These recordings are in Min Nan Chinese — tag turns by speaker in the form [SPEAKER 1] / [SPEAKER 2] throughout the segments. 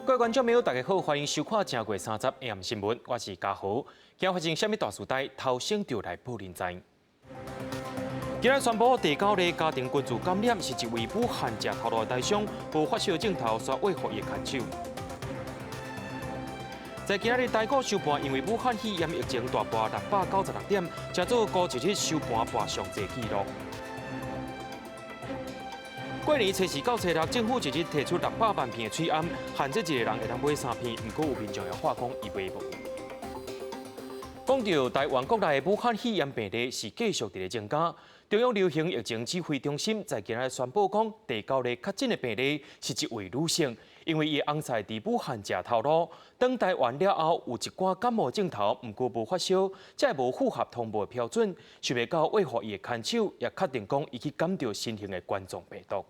[SPEAKER 1] 各位觀眾朋友，大家好，歡迎收看正月三十 AM 新聞，我是嘉豪。今日發生啥物大事代，頭先就來報恁知。今日宣布第九例家庭群聚感染是一位武漢食頭路的台商，無發燒症頭煞餵予伊牽手。在今日台股收盤，因為武漢肺炎疫情大跌696點，成做過一日收盤跌上濟紀錄。過年初四到初六，政府一日提出600萬片的喙罨，限制一个人會當買三片，毋過有民眾會話講伊買無。講到台灣國內的武漢肺炎病例是繼續佇咧增加，中央流行疫情指揮中心在今日宣布講，第九例確診的病例是一位女性，因為伊的翁婿佇武漢食頭路，轉台灣了後有一寡感冒症頭，毋過無發燒，才無符合通報的標準，想袂到餵予伊的牽手，也確定講伊去感著新型的冠狀病毒。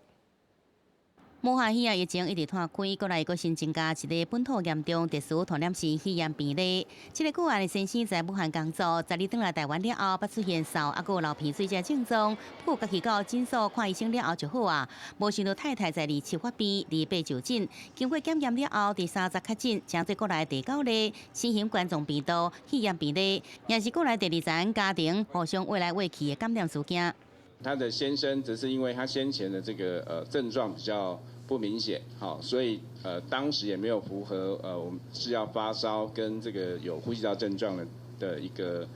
[SPEAKER 2] 武漢肺炎疫情一直拖開，國內閣新增加一个本土嚴重特殊傳染性肺炎病例。這个個案的先生在武漢工作，十二轉來台灣了後，捌出現嗽，猶閣有流鼻水這症狀，不過家己到診所看醫生了後就好啊。無想到太太在27發病，28就診，經過檢驗了後，佇三十確診，成做國內第九例新型冠狀病毒肺炎病例，也是國內第二層家庭互相餵來餵去的感染事件。
[SPEAKER 3] 他的先生則是因為他先前的這個症狀比較不明顯，好，所以當時也沒有符合我們是要發燒跟這個有呼吸道症狀的一個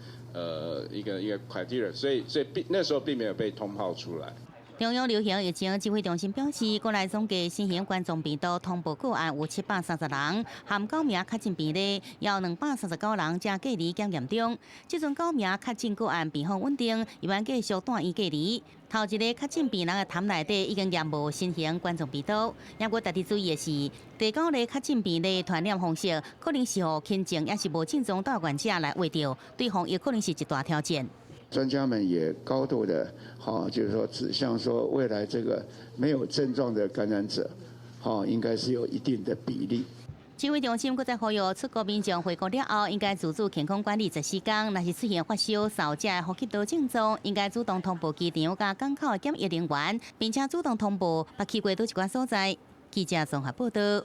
[SPEAKER 3] criteria，所以那時候並沒有被通報出來。
[SPEAKER 2] 中央流行疫情指揮中心表示，國內總計新型冠狀病毒通報個案有730人，含九名確診病例，有239人正隔離檢驗中。這陣九名確診個案病況穩定，依然繼續住院隔離。頭一個確診病人的痰內底已經驗無新型冠狀病毒。不過，特別注意的是，第九例確診病例傳染方式可能是予親情，抑是無症狀帶原者來餵著，對防疫可能是一大挑戰。
[SPEAKER 4] 專家們也高度的，好，就是說指向說未來這個沒有症狀的感染者，好，應該是有一定的比例。
[SPEAKER 2] 指揮中心閣再呼籲出國民眾回國了後，應該自主健康管理14天。若是出現發燒、嗽這呼吸道症狀，應該主動通報機場佮港口的檢疫人員，並且主動通報捌去過佗一寡所在。記者綜合報道。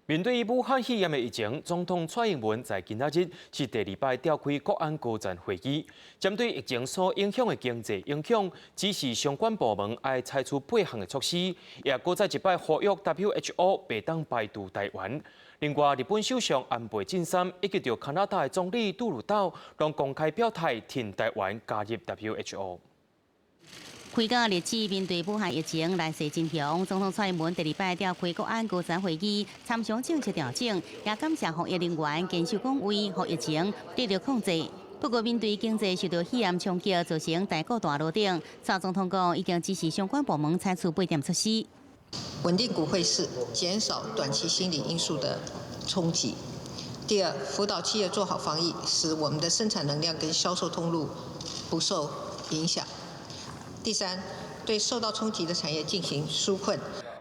[SPEAKER 1] 面對武漢肺炎的疫情，總統蔡英文在今仔日是第二擺召開國安高層會議，針對疫情所影響的經濟影響，指示相關部門愛採取八項的措施，也閣再一擺呼籲 WHO 袂當排除台灣。另外，日本首相安倍晉三以及著加拿大的總理杜魯道，攏公開表態，挺台灣加入 WHO。
[SPEAKER 2] 開講日子面對武漢疫情來勢真兇，總統蔡英文第二擺召開國安高層會議，參詳政策調整，也感謝防疫人員堅守崗位，予疫情得到控制。不過，面對經濟受到肺炎衝擊，造成台股大落頂，蔡總統講已經指示相關部門採取八點措施，
[SPEAKER 5] 穩定股匯市，減少短期心理因素的衝擊。第二，輔導企業做好防疫，使我們的生產能量跟銷售通路不受影響。第三，對受到衝擊的產業進行紓困。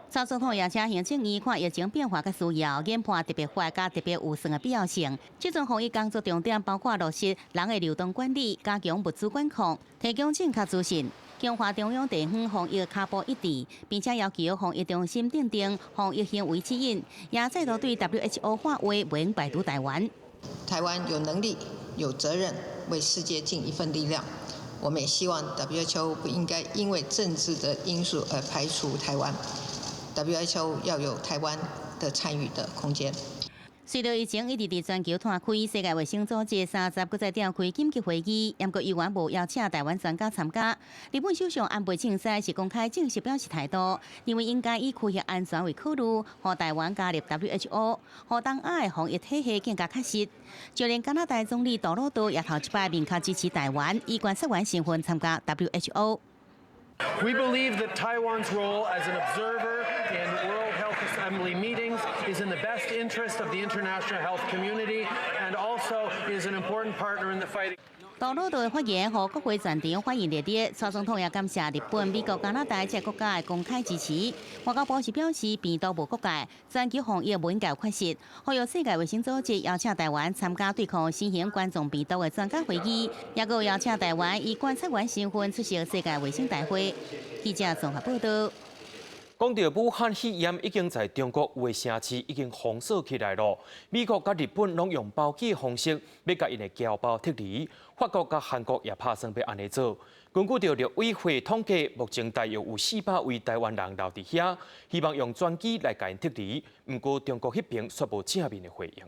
[SPEAKER 2] 蔡總統也請行政院看疫情變化佮需要，研判特別法佮特別預算的必要性。這陣防疫工作重點包括落實人的流動管理，加強物資管控，提供正確資訊，強化中央地方防疫跤步一致，並且要求防疫中心訂定防疫行為指引，也再度對 WHO 喊話，袂排除台灣。
[SPEAKER 5] 台灣有能力、有責任為世界盡一份力量。我們也希望 WHO 不應該因為政治的因素而排除台灣，WHO 要有台灣的參與的空間。
[SPEAKER 2] 隨著疫情一直佇全球拖開，世界衛生組織三十閣再召開緊急會議，毋過猶原無邀請台灣專家參加。日本首相安倍晉三是公開正式表示態度，認為應該以區域安全為考慮，予台灣加入 WHO，予東亞的防疫體系更加確實。就連加拿大總理杜魯多也頭一擺明確支持台灣，以觀察員身份參加 WHO。
[SPEAKER 6] We believe that Taiwan's role as an observer in World Health Assembly meetings is in the best interest of the international health community and also is an important partner in the fight.
[SPEAKER 2] 杜魯多的發言，予國會全場反應熱烈。蔡總統也感謝日本、美國、加拿大這國家的公開支持。外交部是表示，病毒無國界，全球防疫無應該有缺失。呼籲世界衛生組織邀請台灣參加對抗新型冠狀病毒的專家會議，也閣邀請台灣以觀察員身份出席世界衛生大會。記者綜合報道。
[SPEAKER 1] 講到武漢肺炎已經在中國有的城市已經封鎖起來囉。美國佮日本攏用包機的方式欲共𪜶的僑胞撤離，法國佮韓國也拍算欲按呢做。根據著陸委會統計，目前大約有400位台灣人留佇遐，希望用專機來共𪜶撤離。毋過中國彼爿卻無正面的回應。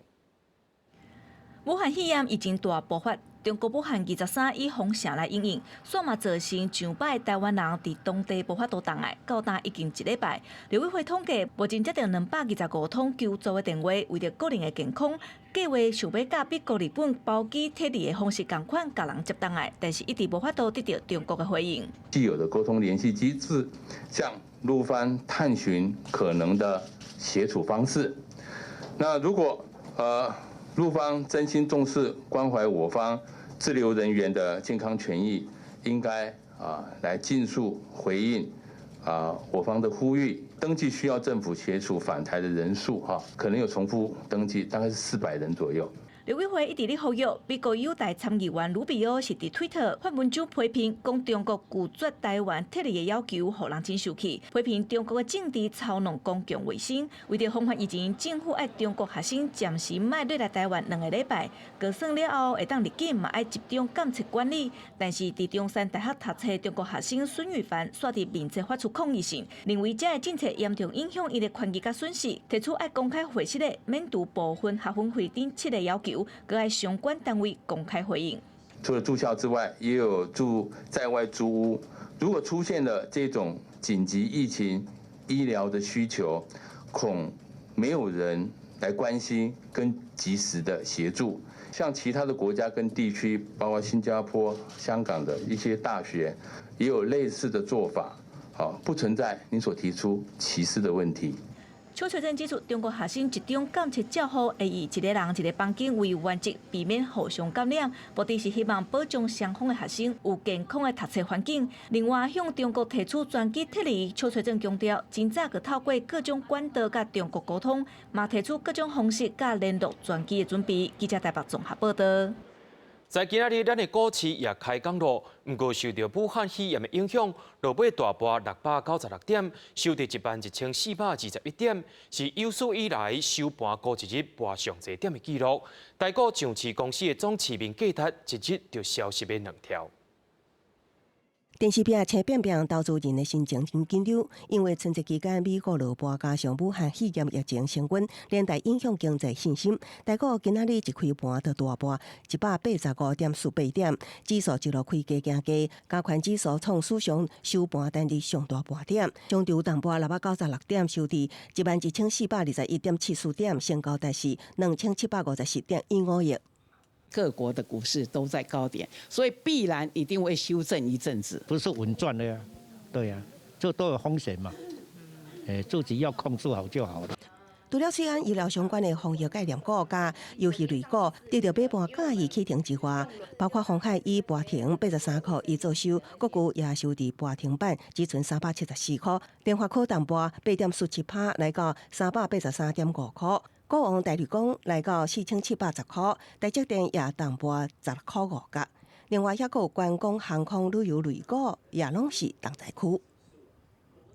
[SPEAKER 7] 武漢肺炎疫情大爆發，中國武漢23以封城來因應，煞嘛造成上百台灣人佇當地無法度轉來，到今已經一禮拜。陸委會統計，目前接到225通求助的電話，為著個人的健康，計劃想欲佮美國、日本包機撤離的方式仝款，共人接轉來，但是一直無法度得到中國的回應。
[SPEAKER 8] 既有的溝通聯繫機制，向陸方探尋可能的協處方式。那如果陸方真心重視關懷我方滯留人員的健康權益，應該來盡速回應我方的呼籲。登記需要政府協助返台的人數哈，可能有重複登記，大概是400人左右。
[SPEAKER 7] 陸委會一直咧呼籲，美國友台參議員魯比奧是佇推特發文章批評，講中國拒絕台灣撤離的要求，予人真生氣。批評中國的政治操弄公共衛生，為著防範疫情，政府愛中國學生暫時莫轉來台灣2個禮拜，就算了後會當入境嘛愛集中監測管理。但是佇中山大學讀冊中國學生孫宇凡，煞佇面冊發出抗議信，認為這个政策嚴重影響伊的權益佮損失，提出愛公開會議的免除部分學分費等七个要求。閣愛相關單位公開回應。
[SPEAKER 8] 除了住校之外，也有住在外租屋。如果出現了這種緊急疫情醫療的需求，恐沒有人來關心跟及時的協助。像其他的國家跟地區，包括新加坡、香港的一些大學，也有類似的做法。好，不存在你所提出歧視的問題。
[SPEAKER 7] 邱垂正指出，中國學生集中監測照護，會以一個人一個房間為原則，避免互相感染。目的是希望保障雙方的學生有健康的讀冊環境。另外，向中國提出專機撤離，邱垂正強調，真早就透過各種管道佮中國溝通，嘛提出各種方式佮聯絡專機的準備。記者台北綜合報道。
[SPEAKER 1] 在今仔日，咱的股市也開講囉，毋過受著武漢肺炎的影響，落尾大跌696點，收佇11萬1421點，是有史以來收盤孤一日跌上濟點的紀錄。台股上市公司的總市面價值一日就消失了兩兆。
[SPEAKER 9] 電視屏青變變，投資人的心情真緊張，因為春節期間美國落盤，加上武漢肺炎疫情升溫，連帶影響經濟信心。台股今仔日一開盤就大跌185.48點，指數一路開低行低，加權指數創史上收盤單日上大跌點，終場重跌696點，收佇11,421.74點，成交值是2750.15億。
[SPEAKER 10] 各國的股市都在高點，所以必然一定會修正一陣子。
[SPEAKER 11] 不是穩賺的呀，對呀，這都有風險嘛。誒，自己要控制好就好了。
[SPEAKER 9] 除了水安醫療相關的防疫概念股佮遊戲類股得著買盤佮意啟程之外，包括鴻海以盤停83塊一做收，國巨也收佇盤停板，只賰374塊，聯發科重跌8.47%，來到383.5塊。股王大立光來到4710塊，台積電也重跌16塊5角。另外，抑閣有觀光、航空、旅遊類股也攏是重災區。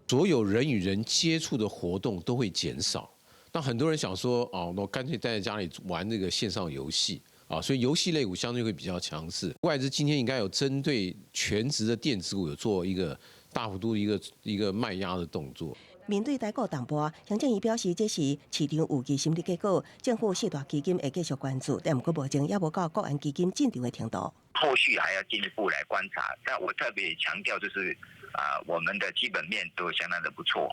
[SPEAKER 12] 所有人與人接觸的活動都會減少。那很多人想說，哦，我乾脆待在家裡玩這個線上遊戲啊，所以遊戲類股相對會比較強勢。外資今天應該有針對權值的電子股有做一個大幅度一個賣壓的動作。
[SPEAKER 9] 面對台股重挫，行政院表示這是市場預期心理結果，政府四大基金會繼續關注，但毋過目前猶無到國安基金進場的程度。
[SPEAKER 13] 後續還要進一步來觀察，但我特別強調就是啊，我們的基本面都相當的不錯。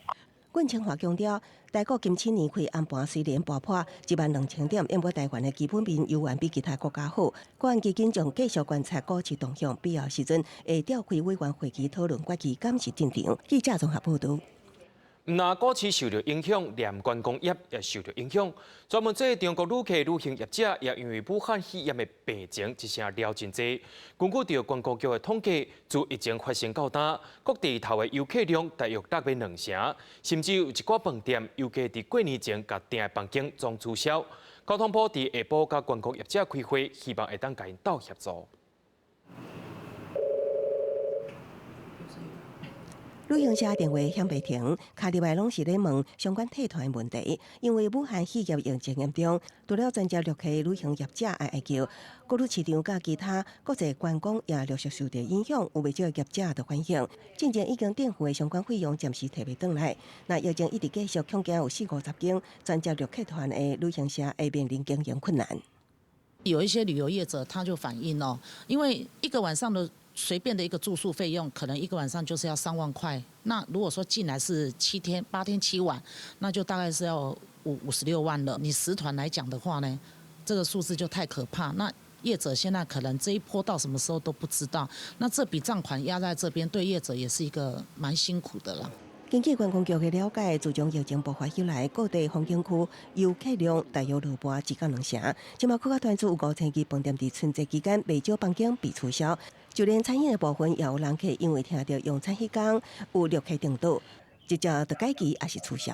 [SPEAKER 9] 阮清華強調，台股今年開暗盤雖然跌破1萬2000點，毋過台灣的基本面猶原比其他國家好。國安基金將繼續觀察股市動向，必要時陣會召開委員會議討論，決議敢是進場。記者綜合報導。
[SPEAKER 1] 毋但股市受著影響，連觀光業也受著影響。專門做中國旅客旅行業者，也因為武漢肺炎的病情一聲了真濟。根據著觀光局的統計，自疫情發生到今，各地頭的遊客量大約落欲兩成，甚至有一寡飯店遊客佇過年前共訂的房間總取消。交通部佇下晡佮觀光業者開會，希望會當共𪜶鬥協助。
[SPEAKER 9] 旅行社電話響袂停，敲入來攏是咧問相關退團問題。因為武漢肺炎疫情嚴重，除了專業旅客旅行業者哀哀叫，國旅市場佮其他國際觀光也陸續受到影響，有袂少業者就反映，進前已經墊付的相關費用暫時提袂轉來。那疫情一直繼續，恐驚有四五十間專業旅客團的旅行社會面臨經營困難。
[SPEAKER 14] 有一些旅遊業者他就反映哦，因為一個晚上的隨便的一個住宿費用，可能一個晚上就是要3萬塊。那如果說進來是7天、8天7晚，那就大概是要56萬了。你10團來講的話呢，這個數字就太可怕。那業者現在可能這一波到什麼時候都不知道。那這筆賬款壓在這邊，對業者也是一個蠻辛苦的啦。
[SPEAKER 9] 根據觀光局的了解，自從疫情爆發以來，各地風景區遊客量大約落半一到兩成。這馬客團有5000間飯店佇春節期間袂少房間被取消，就連餐飲的部分也有人客因為聽著用餐彼工有陸客訂桌，直接就改期抑是取消。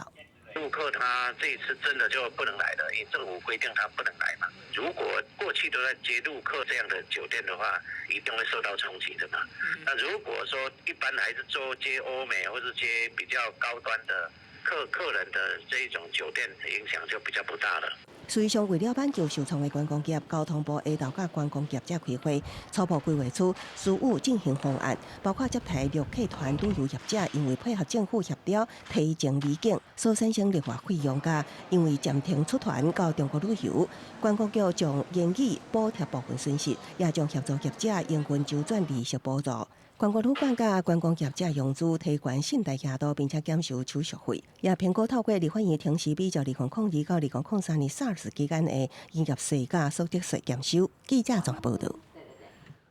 [SPEAKER 13] 陸客他這一次真的就不能來了，因為政府規定他不能來嘛。如果過去都在接陸客這樣的酒店的話，一定會受到衝擊的嘛。那如果說一般還是做接歐美或者接比較高端的客人的這一種酒店，影響就比較不大了。
[SPEAKER 9] 事實上，為了挽救受創的觀光業，交通部下晝佮觀光業者開會，初步規劃出疏務進行方案，包括接待陸客團旅遊業者，因為配合政府協調提前離境所產生額外費用，佮因為暫停出團到中國旅遊，觀光局將研議補貼部分損失，也將協助業者營運周轉利息補助。觀光旅館佮觀光業者融資提懸信貸額度，並且減收手續費。也評估透過立法院停時比照2002到2003年 SARS 期間的營業稅佮所得稅減收。記者綜合報導。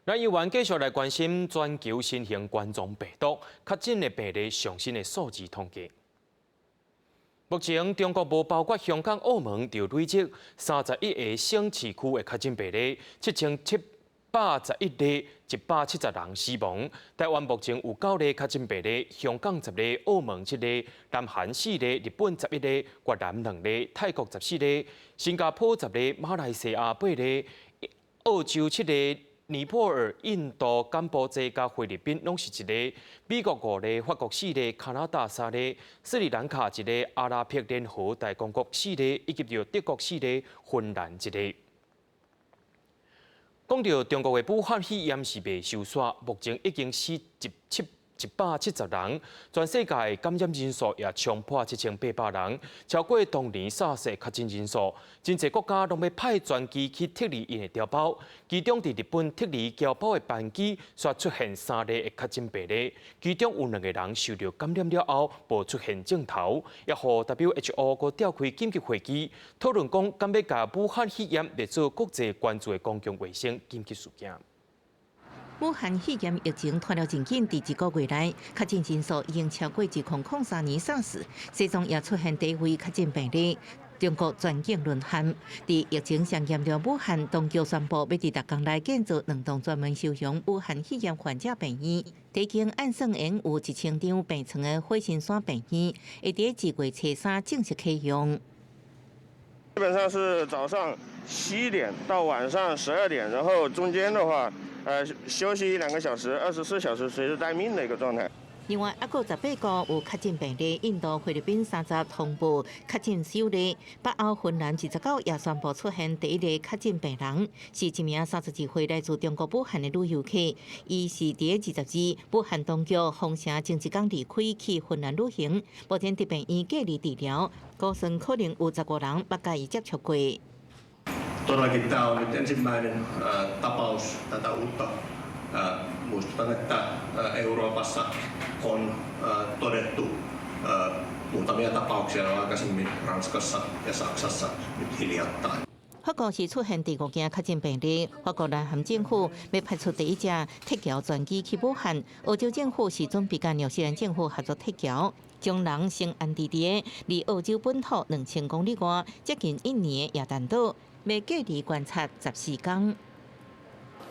[SPEAKER 1] 咱猶原繼續來關心全球新型冠狀病毒確診的病例上新的數字統計。目前中國無包括香港、澳門，就累積31個省市區的確診病例，7711例，170人死亡。台灣目前有九例確診病例，香港10例，澳門七例，南韓四例，日本11例，越南兩例，泰國14例，新加坡10例，馬來西亞八例，澳洲七例，尼泊爾、印度、柬埔寨佮菲律賓攏是一例，美國五例，法國四例，加拿大三例，斯里蘭卡一例，阿拉伯聯合大公國四例，以及著德國四例，芬蘭一例。講著中國的武漢肺炎是袂收煞，目前已經死170人，全世界感染人數也衝破7800人，超過當年 SARS 確診人數。真濟國家攏欲派專機去撤離𪜶的僑胞，其中佇日本撤離僑胞的班機，煞出現三例的確診病例，其中有兩個人受著感染了後無出現症頭，也予 WHO 閣召開緊急會議，討論講敢欲共武漢肺炎列做國際關注的公共衛生緊急事件。
[SPEAKER 2] 武漢肺炎疫情拖了真緊，佇一個月內，確診人數已經超過2003年 SARS，西藏也出現第一位確診病例。中國全境淪陷，佇疫情上嚴重武漢，當局宣布欲佇逐工內建造兩棟專門收容武漢肺炎患者病院，提前按算應有1000張病床的火神山病院，會佇2月初3正式啟用。
[SPEAKER 15] 基本上是早上7點到晚上12點，然後中間的話，休息一兩個小時，24小時隨時待命的一個狀態。
[SPEAKER 2] 另外，猶閣18國有確診病例，印度、菲律賓30通報確診首例，北歐芬蘭29也宣布出現第一例確診病人，是一名32歲來自中國武漢的旅遊客。伊是佇22日武漢當局封城前一工離開去芬蘭旅行，目前佇病院隔離治療，估算可能有15人捌佮伊接觸過。
[SPEAKER 16] Todellakin tämä on nyt ensimmäinen tapaus tätä uutta. Muistutan, että Euroopassa on todettu muutamia tapauksia jo aikaisemmin Ranskassa ja Saksassa nyt hiljattain.
[SPEAKER 2] 法國是出現第五件確診病例，法國南韓政府欲派出第一架撤僑專機去武漢，澳洲政府是準備佮紐西蘭政府合作撤僑，將人先安置佇離澳洲本土2000公里外，接近印尼的耶誕島，欲隔離觀察14工。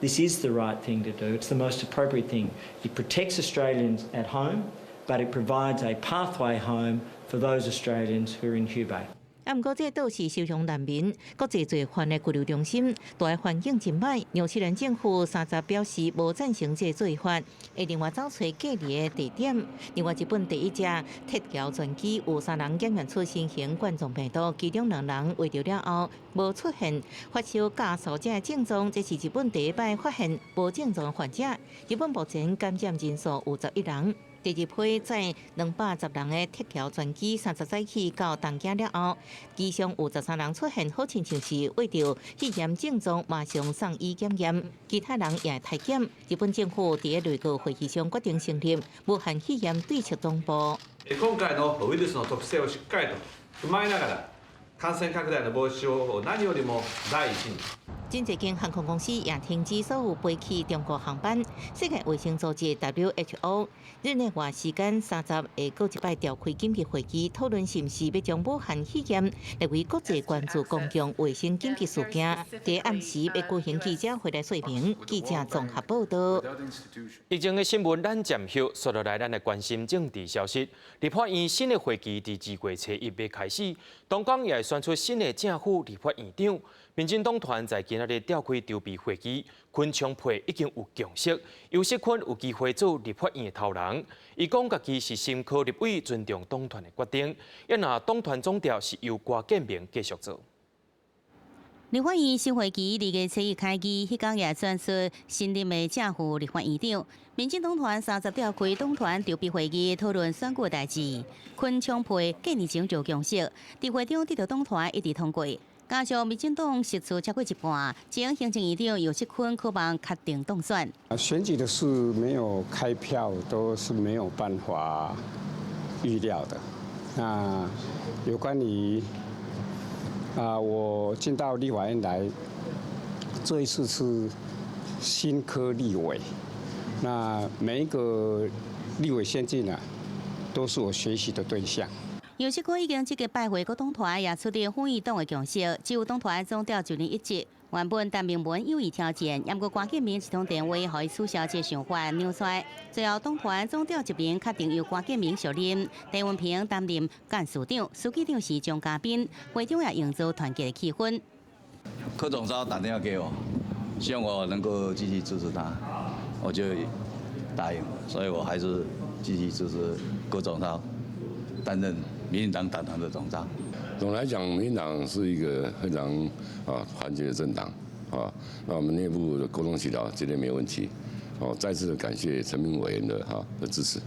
[SPEAKER 17] This is the right thing to do. It's the most appropriate thing. It protects Australians at home, but it provides a pathway home for those Australians who are in Hubei.
[SPEAKER 18] 啊，毋過這個島是收容難民、國際罪犯的羈留中心，蹛的環境真䆀。紐西蘭政府30表示無贊成這個做法，會另外走揣隔離的地點。另外，日本第一架鐵橋專機有三人檢驗出新型冠狀病毒，其中兩人穢著了後無出現發燒佮嗽這症狀，這是日本第一擺發現無症狀患者。日本目前感染人數有11人。第二批載210人的鐵橋專機30早起到東京了後，機上有13人出現好親像是穢著肺炎症狀，馬上送醫檢驗，其他人也會篩檢。日本政府佇內閣會議上決定成立武漢肺炎對策總部。
[SPEAKER 19] 今回のウイルスの特性をしっかりと踏まえながら、感染拡大の防止を何よりも第一に。
[SPEAKER 18] 真濟間航空公司也停止所有飛去中國航班。世界衛生組織 WHO 日內瓦時間30會閣一擺召開緊急會議，討論是毋是欲將武漢肺炎列為國際關注公共衛生緊急事件。佇暗時欲舉行記者會來說明。記者綜合報道。
[SPEAKER 1] 疫情的新聞咱暫歇，紲落來咱來關心政治消息。立法院新的會期佇2月初一欲開始，同工也會選出新的正副立法院長。民進黨團在今仔日召開籌備會議，昆昌配已經有共識，游錫堃有機會做立法院的頭人。伊講家己是新科立委，尊重黨團的決定。抑若黨團總召是由郭建明繼續做。
[SPEAKER 2] 立法院新會期2月初一開議，彼工也選出新任的正副立法院長。民進黨團30召開黨團籌備會議，討論選舉代誌。昆昌配幾年前就共識，佇會中得到黨團一致通過。加上民進黨席次超過一半，前行政院長游錫堃可望確定當選。
[SPEAKER 20] 選舉的事沒有開票都是沒有辦法預料的。那有關於我進到立法院來，這一次是新科立委，那每一個立委先進啊，都是我學習的對象。
[SPEAKER 2] 游錫堃已經積極拜會各黨團，也取得副院黨的共識，只有黨團總召就任一職。原本陳明文有意挑戰，毋過郭建明一通電話，予伊取消這個想法，讓出來。最後黨團總召一名確定由郭建明受任，陳文平擔任幹事長，書記長是張嘉賓，會中也營造團結的氣氛。
[SPEAKER 21] 柯總召打電話給我，希望我能夠繼續支持他，我就答應，所以我還是繼續支持郭總召擔任民進黨黨團的總召。
[SPEAKER 22] 總來講，民進黨是一個非常團結的政黨啊。那我們內部的溝通協調絕對沒有問題。哦，再次感謝陳明委員的哈的支持。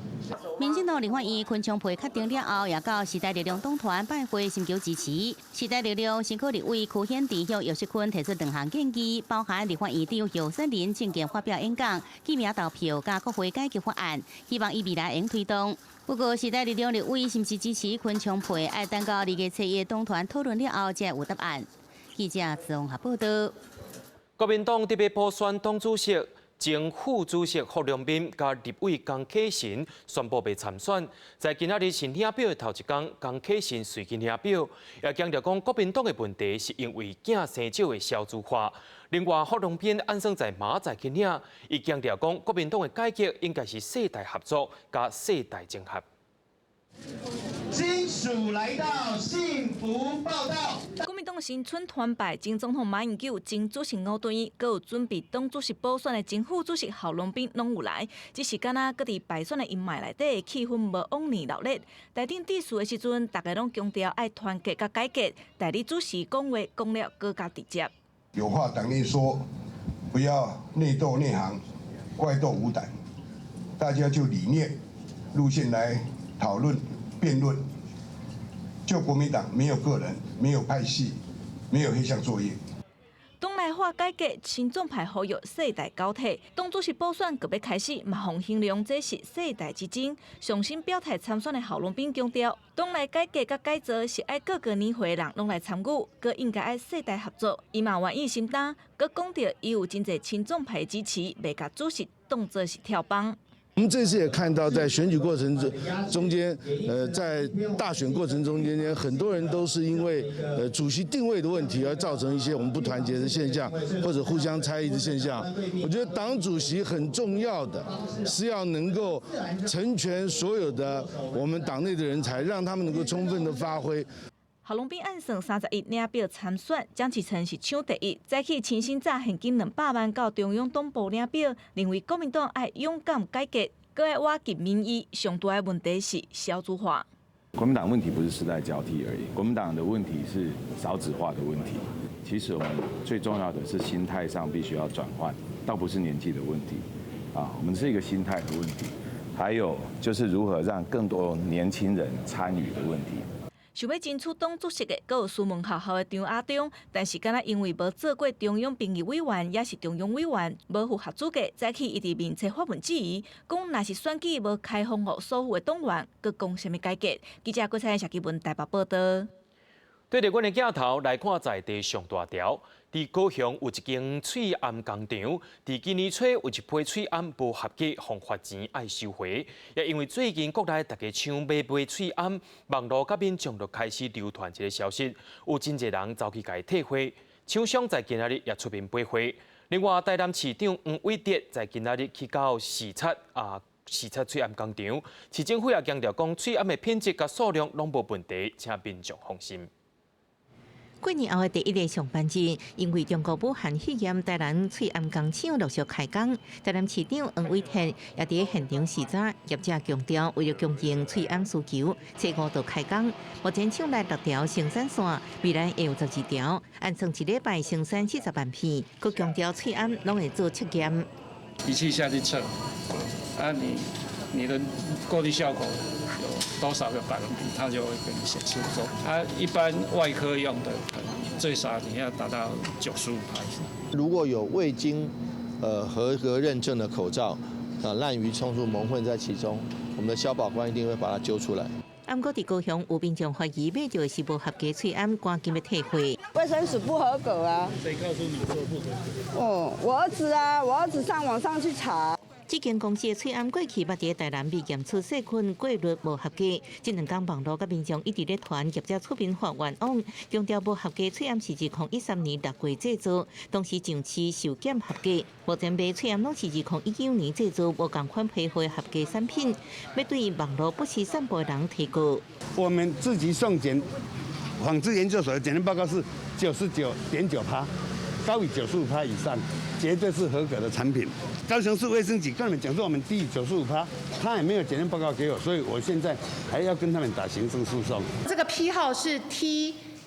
[SPEAKER 2] 民進黨立法院昆昌配確定了後，也到時代力量黨團拜會尋求支持。時代力量新科立委柯顯智向游錫堃提出兩項建議，包含立法院長候選人政見發表演講、記名投票佮國會改革法案，希望伊未來會推動。不過，時代力量立委是毋是支持昆昌配，愛等到2月初一黨團討論了後，才有答案。記者綜合報道。
[SPEAKER 1] 國民黨特別補選黨主席。前副主席郝龍斌佮立委江啟臣宣布袂參選，在今仔日是領表的頭一工，江啟臣隨去領表，也強調講國民黨的問題是因為囝生少的小資化。另外，郝龍斌按算在明仔載去領，伊強調講國民黨的改革應該是世代合作佮世代整合。
[SPEAKER 23] 金屬來到幸福報到。
[SPEAKER 7] 國民黨新春團拜，前總統馬英九、前主席吳敦義，閣有準備黨主席補選的前副主席郝龍斌攏有來，只是敢若閣佇敗選的陰霾內底，氣氛無往年熱烈。台頂致辭的時陣，大家攏強調愛團結佮改革。代理主席講話講了閣較直接。
[SPEAKER 24] 有話黨內說，不要內鬥內行，怪鬥無膽，大家就理念路線來討論辯論。就國民黨沒有個人，沒有派系，沒有黑箱作業。
[SPEAKER 7] 黨內化改革，親總派呼籲世代交替，黨主席補選閣欲開始，嘛予形容這是世代之爭。上新表態參選的郝龍斌強調，黨內改革佮改造是愛各個年歲的人攏來參與，閣應該愛世代合作。伊嘛願意承擔，閣講著伊有真濟親總派支持，袂共主席當做是跳板。
[SPEAKER 25] 我們這次也看到，在選舉過程中中間，在大選過程中間，很多人都是因為主席定位的問題而造成一些我們不團結的現象，或者互相猜疑的現象。我覺得黨主席很重要的是要能夠成全所有的我們黨內的人才，讓他們能夠充分的發揮。
[SPEAKER 7] 郝龍斌按算31領票參選，蔣其成是搶第一。早起清新早現金200萬到中央黨部領票，認為國民黨愛勇敢改革，閣愛挖緊民意。上大的問題是少子化。
[SPEAKER 3] 國民黨問題不是世代交替而已，國民黨的問題是少子化的問題。其實我們最重要的是心態上必須要轉換，倒不是年紀的問題，啊，我們是一個心態的問題，還有就是如何讓更多年輕人參與的問題。
[SPEAKER 7] 想欲爭取黨主席的，閣有師門學校的張亞中，但是敢若因為無做過中央評議委員，抑是中央委員，無符合資格。早起伊佇面冊發文質疑，講若是選舉無開放予所有的黨員，閣講啥物改革？記者郭彩謝基文台北報道。
[SPEAKER 1] 對著阮的鏡頭來看，在地上大條，佇高雄有一間喙罨工廠，佇今年初有一批喙罨無合格，予罰錢愛收回。也因為最近國內大家搶買賣喙罨，網路佮民眾就開始流傳這个消息，有真濟人走去共伊退貨。廠商在今仔日也出面賠貨。另外，台南市長黃偉哲在今仔日去到視察啊。視察喙罨工廠，市政府也強調講，喙罨的品質佮數量攏無問題，請民眾放心。
[SPEAKER 18] 過年後的第一个上班日，因為中國武漢肺炎，台南喙罨工廠陸續開工。台南市長黃偉哲也佇現場視察，業者強調，為著供應喙罨需求，初五就開工。目前廠內六條生產線，未來會有12條，按算一禮拜生產40萬片。閣強調喙罨攏會做測驗，
[SPEAKER 4] 儀器下去測，啊你的過濾效果有多少個百分比，它就會給你顯示說，它一般外科用的，可能最少你要達到95%以上。
[SPEAKER 25] 如果有未經合格認證的口罩，啊濫竽充數蒙混在其中，我們的消保官一定會把它揪出來。
[SPEAKER 18] 毋過佇高雄有民眾懷疑買著的是無合格喙罨，趕緊欲退貨。
[SPEAKER 5] 衛生紙不合格啊！
[SPEAKER 4] 誰告訴你說不合格？
[SPEAKER 5] 哦，我兒子啊，我兒子上網上去查。
[SPEAKER 18] 這間公司的喙罨過去捌佇台南被驗出細菌過濾無合格，這兩工網路佮民眾一直咧傳業者出面發冤枉，強調無合格喙罨是2013年6月製造，當時上市受檢合格，目前賣喙罨攏是2019年製造，無仝款批號的合格產品，欲對網路不實散播的人提告。
[SPEAKER 6] 我們自己送檢，紡織研究所的檢驗報告是99.9%，高於95%以上，絕對是合格的產品。高雄市衛生局跟你們講說我們低於95%，他也沒有檢驗報告給我，所以我現在還要跟他們打行政訴訟。
[SPEAKER 8] 這個批號是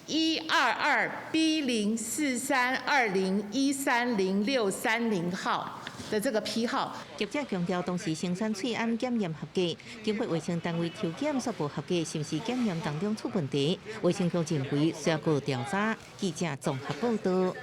[SPEAKER 8] T122B04320130630號的這個批號。
[SPEAKER 18] 業者強調，當時生產喙罨檢驗合格，經過衛生單位抽檢煞無合格，是毋是檢驗當中出問題？衛生局認為需要調查。記者綜合報道。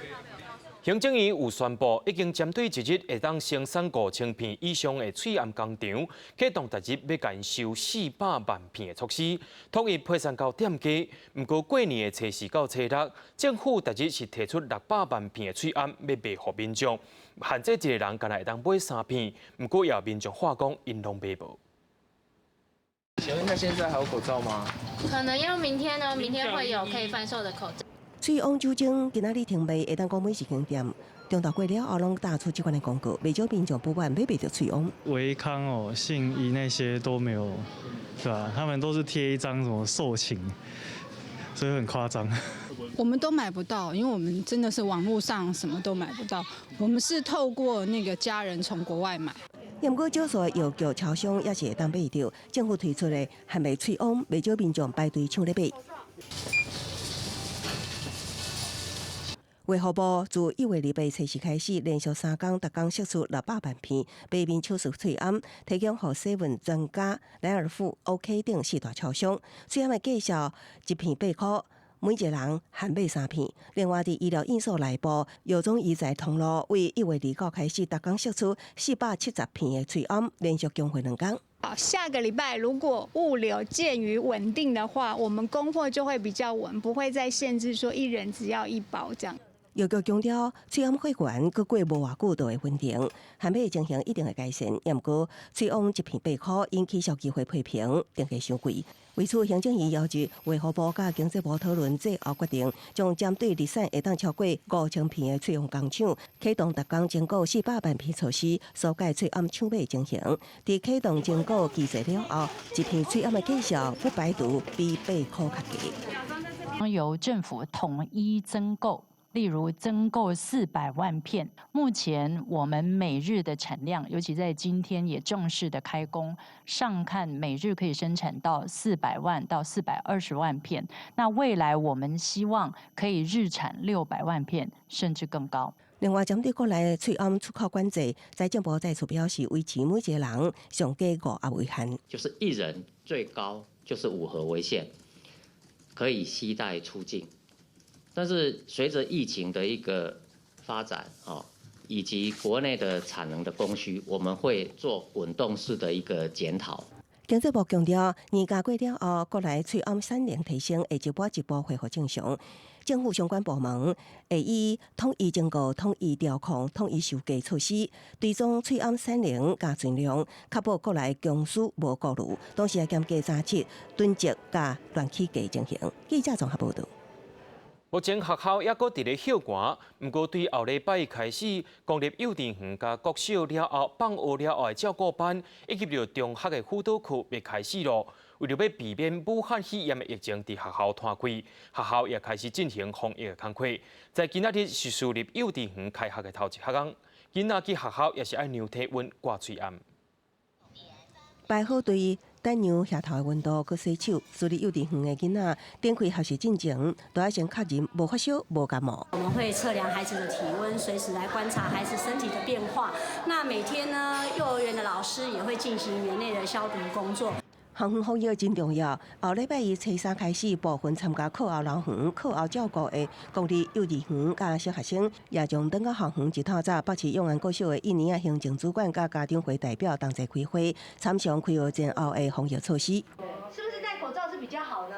[SPEAKER 1] 行政院有宣布，已經針對一日會當生產5000片以上的喙罨工廠，啟動逐日欲共𪜶收400萬片的措施，統一批送到店家。毋過過年的初四到初六，政府逐日是提出600萬片的喙罨欲賣予民眾，限制一个人干焦會當買三片。毋過也有民眾話講，𪜶攏買無。
[SPEAKER 26] 請問一下，現在還有口罩嗎？
[SPEAKER 27] 可能要明天呢，明天會有可以販售的口罩。
[SPEAKER 9] 喙罨酒精今仔日停賣，會當講每一間店中晝過了後，攏打出這款的廣告，袂少民眾不滿買袂著喙罨。
[SPEAKER 28] 維康哦、信義那些都沒有，對吧？他們都是貼一張什麼售罄，所以很誇張。
[SPEAKER 29] 我們都買不到，因為我們真的是網絡上什麼都買不到，我們是透過那個家人從國外買。
[SPEAKER 9] 毋過少數的藥局、超商也是會當買著，政府推出的限賣喙罨，袂少民眾排隊搶咧買。衛福部自1月28初四開始，連續3工，逐工釋出600萬片白面手術喙罨，提供予 seven 全家、萊爾富、OK 等四大超商。喙罨的價數一片8塊，每一個人限買三片。另外，佇醫療院所內部，藥妝醫材通路為1月29開始，逐工釋出470片的喙罨，連續供貨2工。
[SPEAKER 30] 好，下個禮拜如果物流漸於穩定的話，我們供貨就會比較穩，不會再限制說一人只要一包這樣。
[SPEAKER 9] 藥局強調，喙罨貨源閣過無偌久就會穩定，限買情形一定會改善。毋過，喙罨一片8塊，引起消基會批評，定價傷貴。為此，行政院要求衛福部佮經濟部討論，最後決定將針對日產會當超過5000片的喙罨工廠，啟動逐工徵購400萬片措施，紓解喙罨搶買情形。佇啟動徵購機制了後，一片喙罨的價數不排除比8塊較低。
[SPEAKER 10] 由政府統一增購，例如增購400萬片。目前我們每日的產量，尤其在今天也正式的開工，上看每日可以生產到400萬到420萬片。那未來我們希望可以日產600萬片，甚至更高。
[SPEAKER 9] 另外，針對國內喙罨出口管制，財政部再次表示，維持每一個人上低五盒為限。
[SPEAKER 11] 就是一人最高就是五盒為限，可以攜帶出境。但是隨着疫情的一個發展，哦，以及國內的產能的供需，我們會做滾動式的一個檢討。
[SPEAKER 9] 經濟部強調，年假過了後，國內喙罨產能提升，會一步一步恢復正常。政府相關部門會以統一徵購、統一調控、統一售價措施，追蹤喙罨產能佮存量，確保國內供需無顧慮。同時也兼顧查緝、囤積佮亂起價情形。記者綜合報道。
[SPEAKER 1] 目前學校猶閣佇咧歇寒，毋過對後禮拜開始，公立幼稚園佮國小了後、放學了後的照顧班，以及著中學的輔導課欲開始囉。為著欲避免武漢肺炎的疫情佇學校傳開，學校也開始進行防疫的工課。在今仔日是私立幼稚園開學的頭一工，囡仔去學校也是愛量體溫、掛喙罨。
[SPEAKER 9] 排好隊等量額頭的溫度，閣洗手。私立幼稚園的囡仔展開學習進前，都愛先確認無發燒、無感冒。
[SPEAKER 12] 我們會測量孩子的體溫，隨時來觀察孩子身體的變化。那每天呢，幼兒園的老師也會進行園內的消毒工作。
[SPEAKER 9] 校園防疫真重要。後禮拜一初三開始，部分參加課後留園、課後照顧的公立幼稚園佮小學生，也將轉到校園一透早。北市永安國小的一年仔行政主管佮家長會代表同齊開會，參詳開學前後的防疫措施。
[SPEAKER 13] 是不是戴口罩是比較好呢？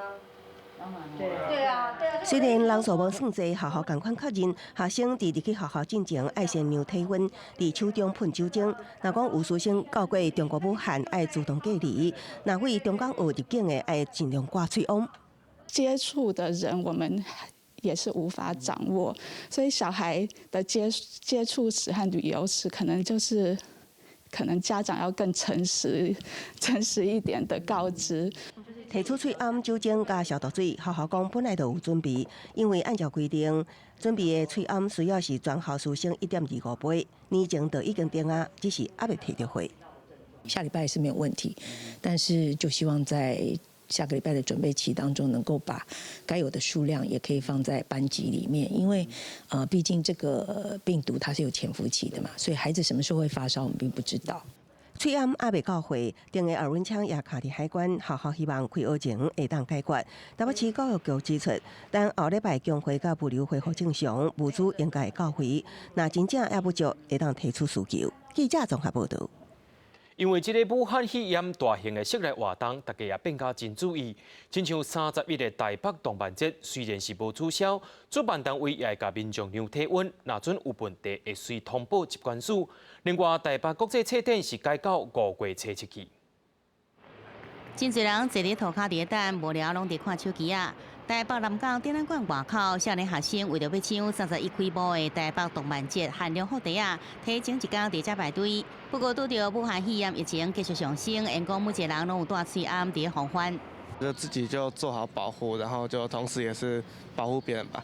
[SPEAKER 13] 對對啊，對啊。
[SPEAKER 9] 雖然人數無算濟，學校仝款確認學生佇入去學校進前愛先量體溫，佇手中噴酒精。若講有師生到過中國武漢，愛自動隔離；若對中港澳入境的，愛盡量掛喙罨。
[SPEAKER 29] 接觸的人，我們也是無法掌握，所以小孩的接觸史和旅遊史，可能就是可能家長要更誠實一點的告知。
[SPEAKER 9] 提出喙罨酒精佮消毒水，學校講本來就有準備，因為按照規定，準備的喙罨需要是全校師生1.25倍，年前就已經訂啊，只是猶未提著貨。
[SPEAKER 14] 下禮拜是沒有問題，但是就希望在下個禮拜的準備期當中，能夠把該有的數量也可以放在班級裡面，因為畢竟這個病毒它是有潛伏期的嘛，所以孩子什麼時候會發燒，我們並不知道。
[SPEAKER 9] 喙罨猶未到貨，訂的額溫槍也卡佇海關，學校希望開學前會當解決。台北市教育局指出，等後禮拜供貨佮物流恢復正常，物資應該會到位。若真正猶不足，會當提出需求。記者綜合報道。
[SPEAKER 1] 因為這个武漢肺炎大型的室內活動，大家也變甲真注意。親像31的台北動漫節，雖然是無取消，主辦單位也會共民眾量體溫，若準有問題會隨通報疾管署。另外，台北國際冊展是改到5月初7去。
[SPEAKER 2] 真濟人坐佇塗跤佇咧等，無聊攏佇看手機仔。台北南港展覽館外口，少年學生為著欲搶31開幕的台北動漫節限量福袋仔，提前一工佇遮排隊。不過拄著武漢肺炎疫情繼續上升，因講每一個人攏有戴喙罨佇咧防範。
[SPEAKER 15] 就自己就做好保護，然後就同時也是保護別人吧。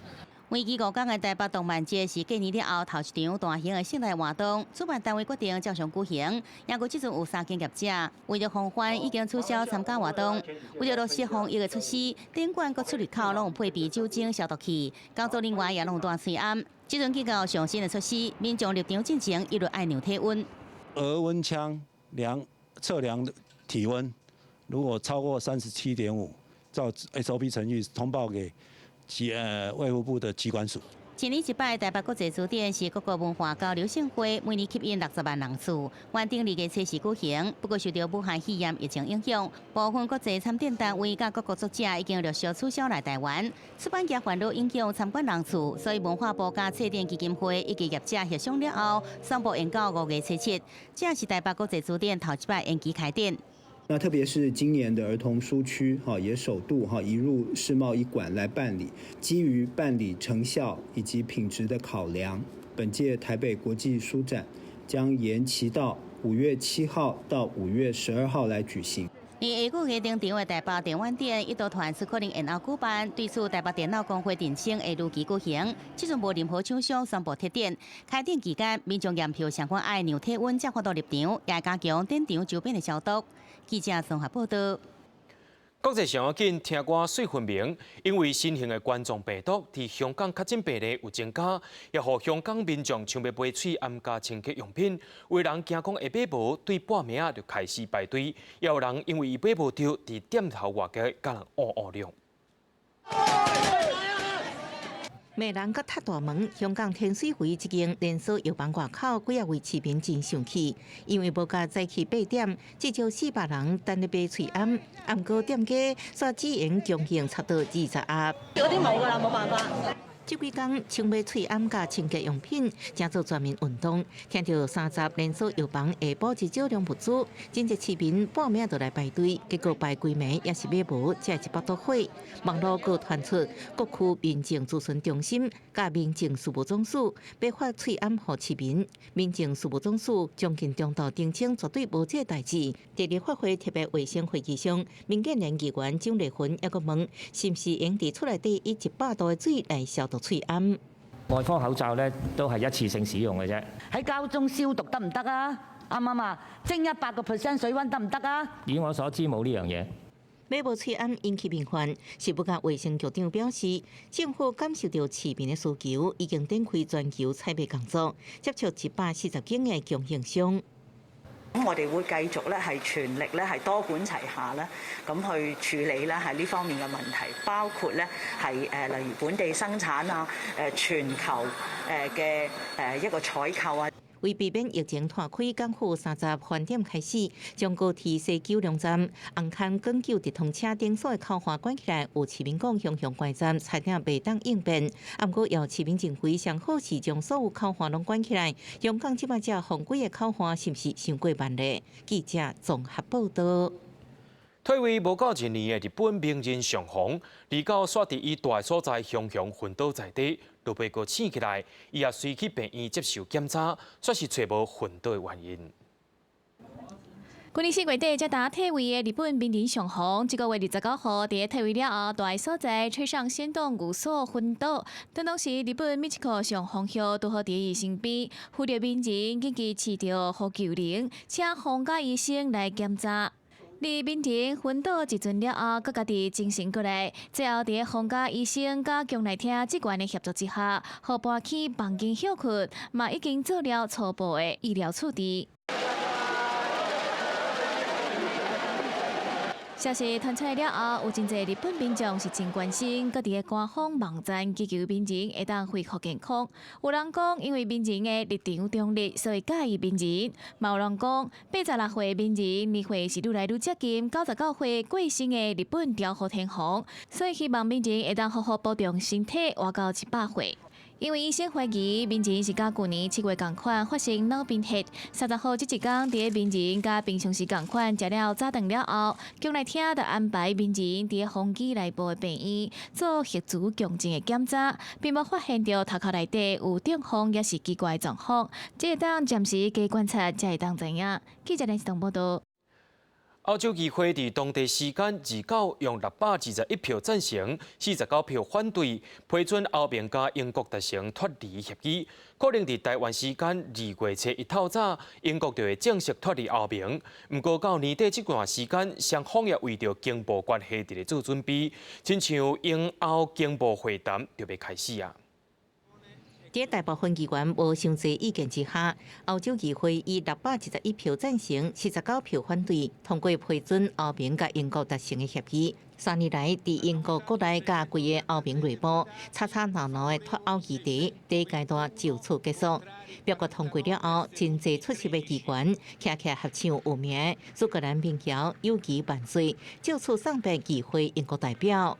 [SPEAKER 2] 為期5天的台北動漫節是過年了後頭一場大型的室內活動，主辦單位決定照常舉行。猶閣這陣有三間業者為著防範，已經取消參加活動。為著落實防疫的措施，展館各出入口攏有配備酒精消毒器，工作人員也攏有戴喙罨。這陣去到上新的措施，民眾入場進前一律愛量體溫。
[SPEAKER 16] 額溫槍量測量體溫，如果超過37.5，照 SOP 程序通報給衛福部的疾管署。
[SPEAKER 2] 一年一擺台北國際書展是各國文化交流盛會，每年吸引60萬人次。原定2月初4舉行，不過受著武漢肺炎疫情影響，部分國際參展單位佮各國作者已經陸續取消來台灣。出版業煩惱影響參觀人次，所以文化部佮冊展基金會以及業者協商了後，宣布延到5月初7。這是台北國際書展頭一擺延期開展。
[SPEAKER 17] 那特別是今年的兒童書區，哈也首度哈移入世貿一館來辦理。基於辦理成效以及品質的考量，本屆台北國際書展將延期到5月7號到5月12號來舉行。
[SPEAKER 2] 而下個月登場的台北電玩展一度傳出可能延後舉辦，對此台北電腦公會澄清會如期舉行，這陣無任何廠商宣布撤展。開展期間，民眾驗票相關愛量體溫才法度入場，也加強展場周邊的消毒。記者綜合報道。
[SPEAKER 1] 國際上要緊，聽歌媠分明，因為新型的冠狀病毒佇香港確診病例有增加，也予香港民眾搶欲買喙罨佮清潔用品。有人驚講會買無，對半暝仔就開始排隊，也有人因為伊買無著，佇店頭外街共人烏烏嚷。
[SPEAKER 18] 罵人閣踢大門，香港天水圍這間連鎖藥房外口幾仔位市民真生氣，因為無共早起8點，至少400人等咧買喙罨，毋過店家煞只用強行插到20盒。
[SPEAKER 5] 有啲無㗎啦，無辦法。
[SPEAKER 18] 這幾工搶買喙罨佮清潔用品，成做全民運動。聽著30連鎖藥房下晡日少量物資，真濟市民半暝就來排隊，結果排規暝也是買無，才100多歲。網路閣傳出各區民政諮詢中心佮民政事務總署欲發喙罨予市民，民政事務總署將近中晝澄清絕對無這個代誌。佇立法會特別衛生會議上，民建聯議員蔣麗芸猶閣問，是毋是用佇厝內底以100度的水來消毒喙罨？
[SPEAKER 3] 外科口罩咧都係一次性使用嘅啫。
[SPEAKER 4] 喺膠中消毒得唔得啊？啱唔啱啊？蒸100% 水溫得唔得啊？
[SPEAKER 3] 以我所知冇呢樣嘢。
[SPEAKER 18] 買無喙罨引起民怨，食物及衛生局長表示，政府感受著市民的需求，已經展開全球採買工作，接觸140間的供應商。
[SPEAKER 7] 咁我哋會繼續咧係全力咧係多管齊下咧，咁去處理咧係呢方面嘅問題，包括咧係例如本地生產啊，全球嘅一個採購啊。
[SPEAKER 18] 為避免疫情拖開，港府30飯點開始，將高鐵西九龍站、紅磡港九直通車等所有口岸關起來。有市民講，雄雄關站差點袂當應變。毋過，有市民認為，上好是將所有口岸攏關起來。香港這擺才封幾个口岸，是毋是傷過慢咧？記者綜合報道。
[SPEAKER 1] 退位無夠一年的日本名人上皇，29煞佇伊蹛的所在熊雄昏倒在地，就被閣醒起來，伊也隨去病院接受檢查，煞是揣無昏倒的原因。
[SPEAKER 27] 舊年4月底，才剛退位的日本明仁上皇，這個月29號，佇退位了後，蹛的所在崔上仙洞寓所昏倒。當時日本美智子上皇后拄好佇伊身邊，扶著明仁緊急持著呼救鈴，請皇家醫生來檢查。佇明仁昏倒一陣了後，閣家己清醒過來，最後佇皇家醫生佮宮內廳職員的協助之下，予搬去房間歇睏，嘛已經做了初步的醫療處置。消息傳出來了後，有真濟日本民眾是真關心，閣佇个官方網站祈求明仁會當恢復健康。有人講，因為明仁的立場中立，所以佮意明仁；嘛有人講，86歲明仁年歲是愈來愈接近99歲過身的日本昭和天皇，所以希望明仁會當好好保重身體，活到100歲。因為醫生懷疑明仁是佮舊年7月仝款發生腦貧血，30號這一工，佇明仁佮平常時仝款食了早頓了後，宮內廳就安排明仁佇風機內部的病院做核磁共振的檢查，並無發現著頭殼內底有中風抑是奇怪的狀況，這會當暫時加觀察，才會當知影。記者連線報導。
[SPEAKER 1] 歐洲議會佇當地時間29用621票贊成、49票反對批准歐盟佮英國達成脫離協議。可能佇台灣時間2月初1透早，英國就會正式脫離歐盟。毋過到年底這段時間，雙方也為著經貿關係佇咧做準備，親像英歐經貿會談就欲開始啊。
[SPEAKER 18] 佇大部分議員無傷濟意見之下，歐洲議會以621票贊成、49票反對，通過批准歐盟佮英國達成的協議。3年來，佇英國國內佮規个歐盟內部，吵吵鬧鬧的脫歐議題，第一階段就此結束。表決通過了後，真濟出席的議員，徛起來合唱有名的蘇格蘭民謠《友誼萬歲》，借此送別議會英國代表。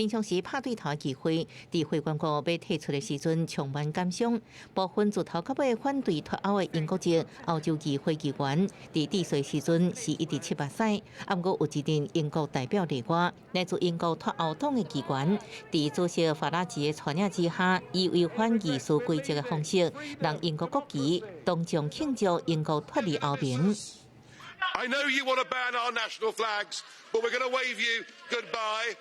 [SPEAKER 18] 平常時拍對頭機會，佇會員國欲退出的時陣充滿感傷。部分自頭到尾反對脫歐的英國籍歐洲議會議員，佇致辭時陣是一直拭目屎。啊，毋過有一陣英國代表例外，來自英國脫歐黨的議員，佇主席法拉奇的帶領之下，以違反議事規則的方式，讓英國國旗當眾慶祝英國脫離歐盟。
[SPEAKER 6] I know you want to ban our national flags, but we're going to wave you goodbye,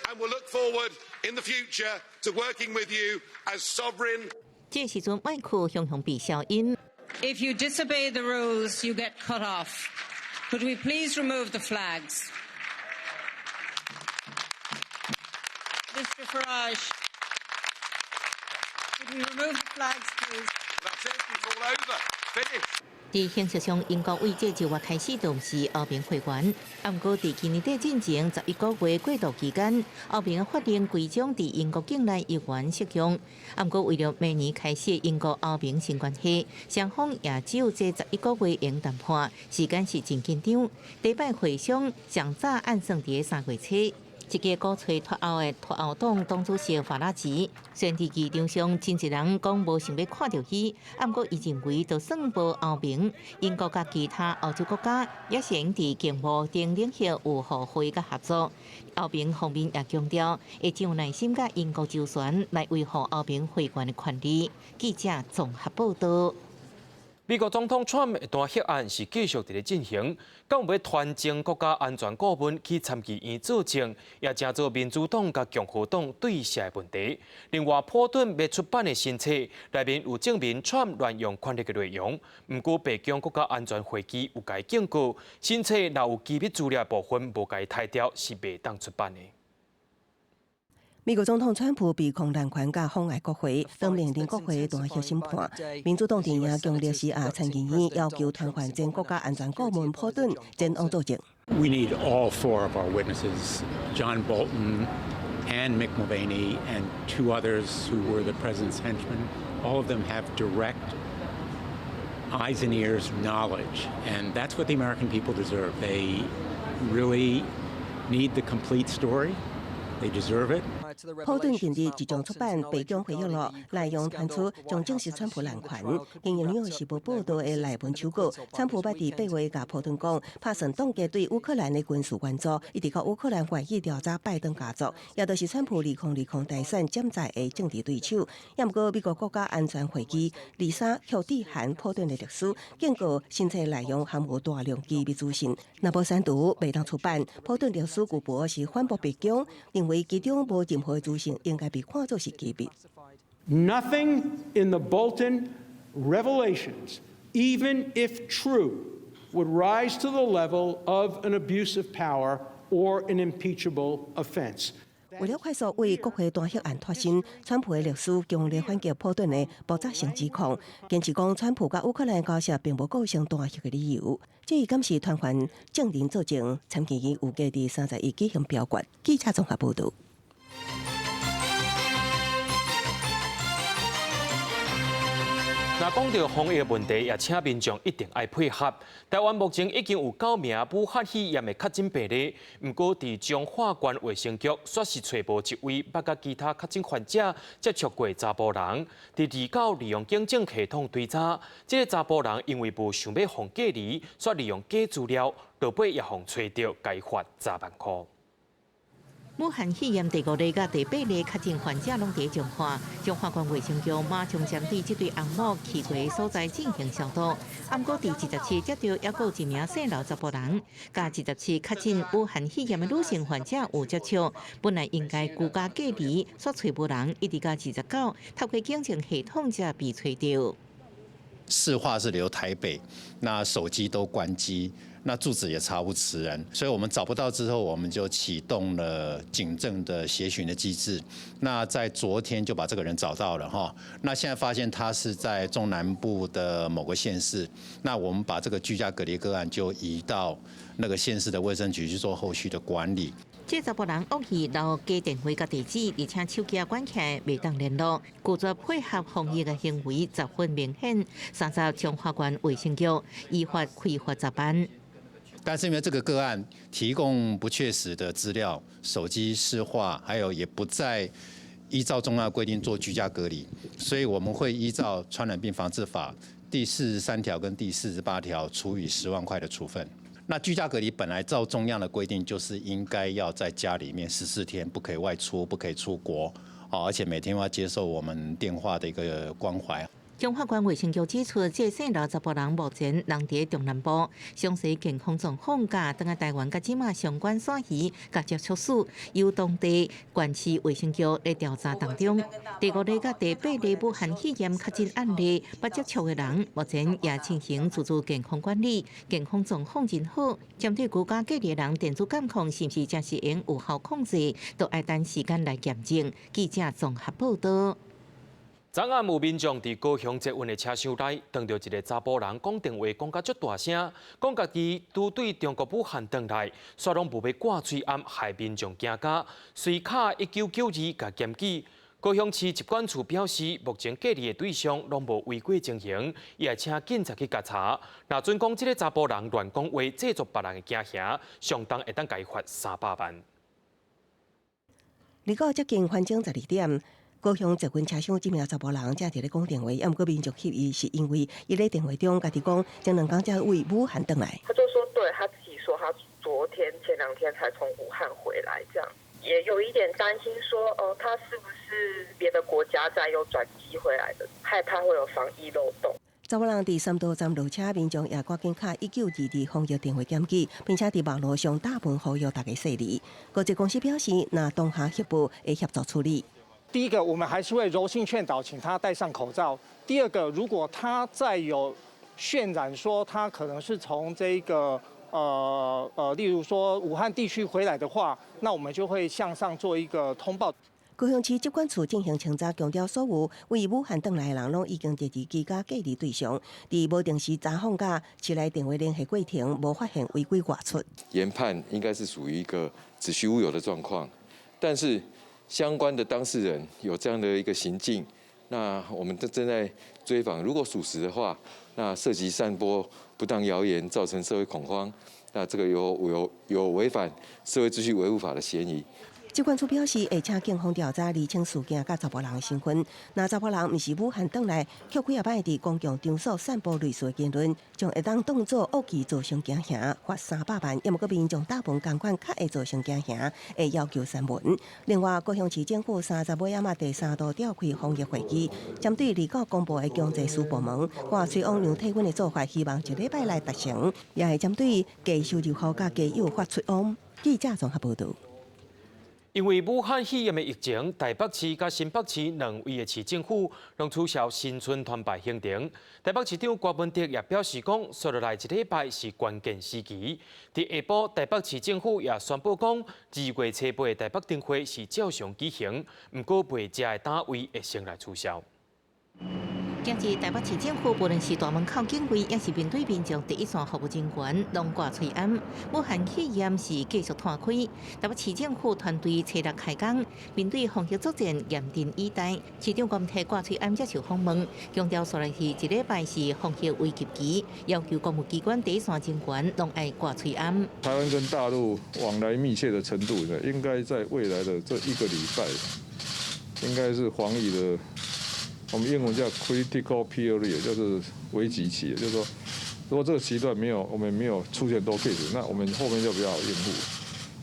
[SPEAKER 6] and we'll look forward in the future to working with you as sovereign.
[SPEAKER 18] 這時陣麥克雄雄被消音。
[SPEAKER 8] If you disobey the rules, you get cut off. Could we please remove the flags? Mr. Farage, could we remove the flags, please?
[SPEAKER 6] That's it. It's all over. Finished.
[SPEAKER 18] 佇形式上，英國為這就月開始就毋是歐盟會員。啊，毋過佇今年底進前11個月過渡期間，歐盟的法令規章佇英國境內依然適用。啊，毋過為著明年開始英國歐盟新關係，雙方也只有這十一個月會用談判，時間是真緊張。第擺會商上早按算佇3月初。一个鼓吹脫歐的脫歐黨黨主席法拉奇，雖然佇議場上真濟人講無想欲看著伊，啊，毋過伊認為就算無歐盟，英國佮其他歐洲國家也是會佇經貿等領域有互惠佮合作。歐盟方面也強調，會真有耐心佮英國周旋來維護歐盟會員的權利。記者綜合報導。
[SPEAKER 1] 美國總統川普的彈劾案是繼續佇咧進行，敢有欲傳前國家安全顧問去參議院作證，也成做民主黨佮共和黨對峙的問題。另外，波頓欲出版的新冊內面有證明川普濫用權力的內容，毋過白宮國家安全會議有共伊警告，新冊若有機密資料部分無共伊刣掉，是袂當出版的。
[SPEAKER 9] 美國總統川普被控濫權佮妨礙國會，當面臨國會彈劾審判。民主黨陣營強烈施壓參議院，要求傳喚前國家安全顧問波頓前往作證。
[SPEAKER 19] We need all four of our witnesses, John Bolton and Mick Mulvaney and two others who were the president's henchmen. All of them have direct eyes and ears knowledge, and that's what the American people deserve. They really need the complete story. They deserve it.
[SPEAKER 9] 波頓近日即將出版白宮回憶錄，內容傳出將證實川普濫權。根據紐約時報報導的內文手稿，川普捌佇8月共波頓講，拍算凍結對烏克蘭的軍事援助，一直到烏克蘭願意調查拜登家族，也就是川普2020大選潛在的政治對手。也毋過美國國家安全會議二三卻致函波頓的律師，警告新冊內容含有大量機密資訊，若無刪除，袂當出版。波頓律師拒駁是反駁白宮，認為其中無任何資訊應該被看作是機密。
[SPEAKER 20] Nothing in the Bolton revelations, even if true, would rise to the level of an abuse of power or an impeachable offense.
[SPEAKER 9] 為了快速為國會彈劾案脫身，川普的律師強烈反擊波頓的爆炸性指控，堅持講川普佮烏克蘭交涉並無構成彈劾的理由。至於敢是傳喚證人作證，參議院預計佇31舉行表決。記者綜合報導。
[SPEAKER 1] 若講到防疫問題，也請民眾一定愛配合。台灣目前已經有9名武漢肺炎的確診病例，毋過佇彰化縣衛生局，煞是揣無一位捌佮其他確診患者接觸過查埔人。佇29利用警政系統追查，這个查埔人因為無想欲予隔離，煞利用假資料，落尾也予揣著，共伊罰10萬箍。
[SPEAKER 18] 武漢肺炎第五例佮第八例確診患者攏佇彰化，彰化縣衛生局馬上針對這對翁某去過所在進行消毒。毋過佇27接著猶閣有一名姓劉查埔人，佮27確診武漢肺炎的女性患者有接觸，本來應該居家隔離，煞揣無人，一直到29，透過警政系統才被揣著。
[SPEAKER 21] 市話是留台北，那手機都關機。那住址也查無此人，所以我們找不到之後，我們就啟動了警政的協尋的機制。那在昨天就把這個人找到了哈。那現在發現他是在中南部的某個縣市，那我們把這個居家隔離個案就移到那個縣市的衛生局去做後續的管理。
[SPEAKER 18] 這查埔人惡意留假電話佮地址，而且手機也關起來，袂當聯絡，拒絕配合防疫的行為十分明顯。30彰化縣衛生局依法開罰10萬。
[SPEAKER 21] 但是因為這個個案提供不確實的資料，手機市話，還有也不在依照中央規定做居家隔離，所以我們會依照傳染病防治法第43條跟第48條處以10萬塊的處分。那居家隔離本來照中央的規定，就是應該要在家裡面14天，不可以外出，不可以出國，而且每天要接受我們電話的一個關懷。
[SPEAKER 18] 彰化縣衛生局指出，這姓劉查埔人目前人佇中南部，詳細健康狀況佮轉來台灣佮這馬相關徙移佮接觸史，由當地縣市衛生局咧調查當中。第五例佮第八例武漢肺炎確診案例，捌接觸的人，目前也進行自主健康管理，健康狀況真好。針對居家隔離的人，電子監控是毋是真是會有效控制，都愛等時間來驗證。記者綜合報道。
[SPEAKER 1] 昨暗有民眾佇高雄捷運的車廂內，碰著一个查埔人講電話講甲足大聲，講家己拄對中國武漢轉來，煞攏無欲掛喙罨，害民眾驚甲，隨敲1992共檢舉。高雄市疾管處表示，目前隔離的對象攏無違規情形，伊會請警察去調查。若準講這个查埔人亂講話，製造別人的驚嚇，相當會當共伊罰300萬。
[SPEAKER 9] 離到接近環境12點。高雄捷運車廂這名查埔人正佇咧講電話，猶毋過民眾翕伊是因為伊咧電話中家己講，前兩工才對武漢轉來。
[SPEAKER 10] 他就說，對他自己說，他昨天前兩天才從武漢回來，這樣也有一點擔心，說哦，他是不是別的國家再又轉機回來的，害怕會有防疫漏洞。
[SPEAKER 9] 查某人佇三多站落車，民眾也趕緊敲1922防疫電話檢舉，並且佇網路上打文呼籲大家細膩。高鐵公司表示，若當下協報會協助處理。
[SPEAKER 11] 第一個，我們還是會柔性勸導，請他戴上口罩。第二個，如果他再有渲染說他可能是從這個例如說武漢地區回來的話，那我們就會向上做一個通報。
[SPEAKER 9] 高雄市疾管處進行清查，強調所有對武漢轉來的人，攏已經列入居家隔離對象。佇無定時查訪佮市內電話聯繫過程，無發現違規外出。
[SPEAKER 12] 研判應該是屬於一個子虛烏有的狀況，但是相關的當事人有這樣的一個行徑，那我們正在追訪。如果屬實的話，那涉及散播不當謠言，造成社會恐慌，那這個有違反社會秩序維護法的嫌疑。
[SPEAKER 9] 疾管處表示，會請警方調查釐清事件佮查埔人的身份。若查埔人毋是武漢轉來，卻幾仔擺佇公共場所散播類似的言論，將會當當做惡意造成驚嚇，罰300萬。猶毋過民眾打文仝款，較會造成驚嚇，會要求刪文。另外，高雄市政府30尾仔嘛第三度召開防疫會議，針對離港公布的強制私部門掛喙罨量體溫的做法，希望一禮拜內達成，也會針對低收入戶佮家有發喙罨。記者綜合報導。
[SPEAKER 1] 因為武漢肺炎的疫情，台北市佮新北市兩位的市政府攏取消新春團拜行程。台北市長柯文哲也表示講，紲落來一禮拜是關鍵時期。佇下晡，台北市政府也宣布講，2月初8的台北燈會是照常舉行，毋過賣食的攤位會先來取消。
[SPEAKER 18] 今日台北市政府無論是大門口警衛，抑是面對民眾第一線服務人員，攏掛喙罨。武漢肺炎是繼續湠開，台北市政府團隊初六開工，面對防疫作戰嚴陣以待。市長郭提掛喙罨接受訪問，強調紲落去一禮拜是防疫危急期，要求公務機關第一線人員攏愛掛喙罨。
[SPEAKER 22] 台灣跟大陸往來密切的程度呢，應該在未來的這一個禮拜，應該是防疫的。我們英文叫 critical period，就是危急期，就是說，如果這個時段沒有，我們沒有出現多 case，那我們後面就比較好應付。